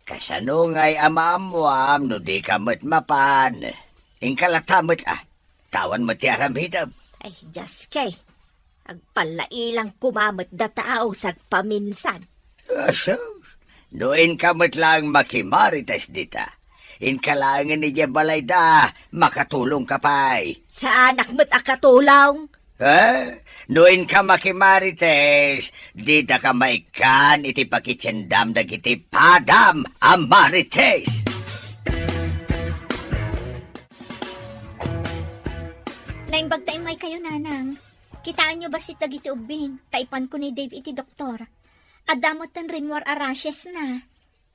Kasano ngay a maammuam no dika met mapan? Inka latta met, a. Ta awan met ti aramidem. Ay, Dios kay. Agpallailang koma met data a usag paminsan. Asus, no inka met laeng makimarites dita, inka laengen idiay balayda, makatulongka pay. Saanak met a katulong. Eh? No inka makimarites, didaka maikkan iti pakitiendam dagiti padam a marites. Naimbag ta immaykayo, Nanang. Kitaenyo bassit dagiti ubbing, ta ipanko ni Dave iti doktor. Adda metten rimmuar a rashes na.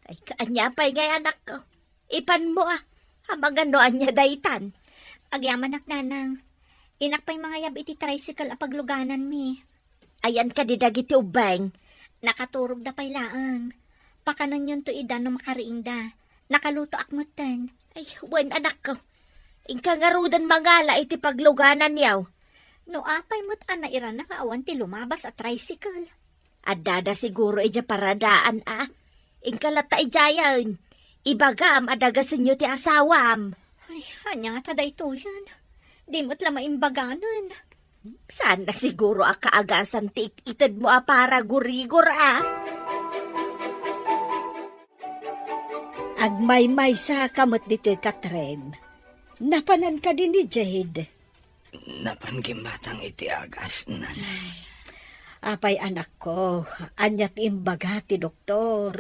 Ay, kaanya pay ngay, anakko. Ipanmo, a. Amangan no ania daytan. Agyamanak, Nanang. Inak pay mangayab iti tricycle a paglugananmi. Ayan kadi dagiti ubbing? Nakaturogda pay laeng. Pakanenyon to ida no makariingda. Nakalutoak metten. Ay, wen, anakko. Inka ngaruden mangala iti paglugananyo. No apay met a nairana nga awan ti lumabas a tricycle. Addada siguro idiay paradaan, a. Inka latta idiayen. Ibagam a dagasenyo ti asawam. Ay, ania ngata daytoyen? Di met la maimbaganen. Saan na siguro a kaagasan ti it-itedmo a paragurigor, a? Agmaymaysa ka met ditoy, Katrin. Napanan kadi ni Jade? Napan gimmatang iti agas, Nanang. Ay, apay, anakko, ania ti imbaga ti doktor?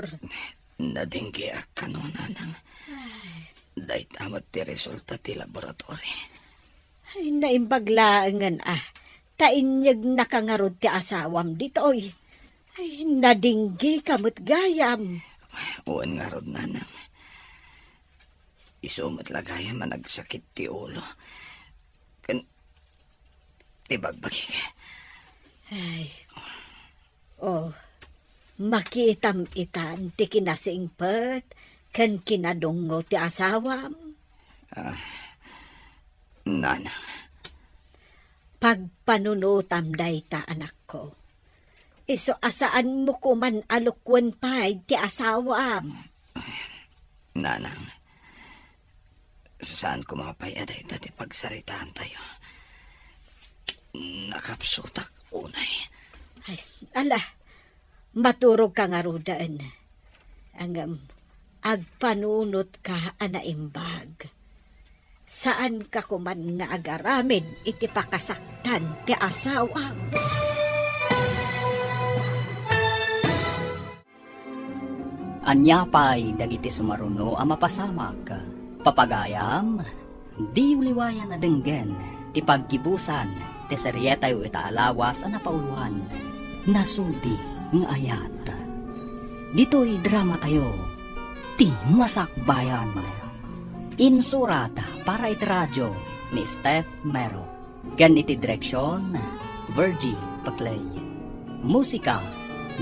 Nadenggeak kano, Nanang. Ay. Dayta met ti resulta ti laboratory. Ay, naimbag laengen, a. Ta inyegna ka ngarud ti asawam ditoy. Ay, nadinggeka met gayam. Wen ngarud, Nanang. Isu met la gayam a nagsakit ti ulo ken ti bagbagik. Ay. Oh, makitam itan ti kinasingpet ken kinadungngo ti asawam. Ah, Nanang. Pagpanunotam dayta, anakko. Isu a saanmo koman a lukwen pay ti asawam. Nanang, saan koma pay a dayta ti pagsaritaantayo. Nakapsutak unay. Ay, ala, maturogka ngaruden. Ngem, agpanunotka a naimbag. Saanka koman nga agaramid iti pakasaktan ti asawam. Ania pay dagiti sumaruno a mapasamak? Papagayam, diyo liwayan a denggen ti paggibusan ti serietayo ita a lawas a napauluan, Nasudi nga Ayat. Ditoy dramatayo, ti Masakbayan. Insurat para iti radio ni Steph Mero. Ken iti direksion, Virgie Paclay. Musika,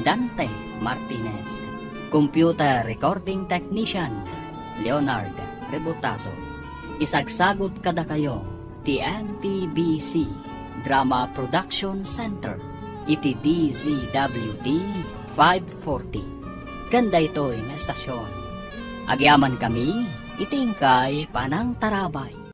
Dante Martinez. Computer recording technician, Leonard Rebutazo. Isagsagut kadakayo ti M T B C Drama Production Center iti D Z W T five forty. Ken daytoy nga estasion, agyamankami iti inkay panangtarabay.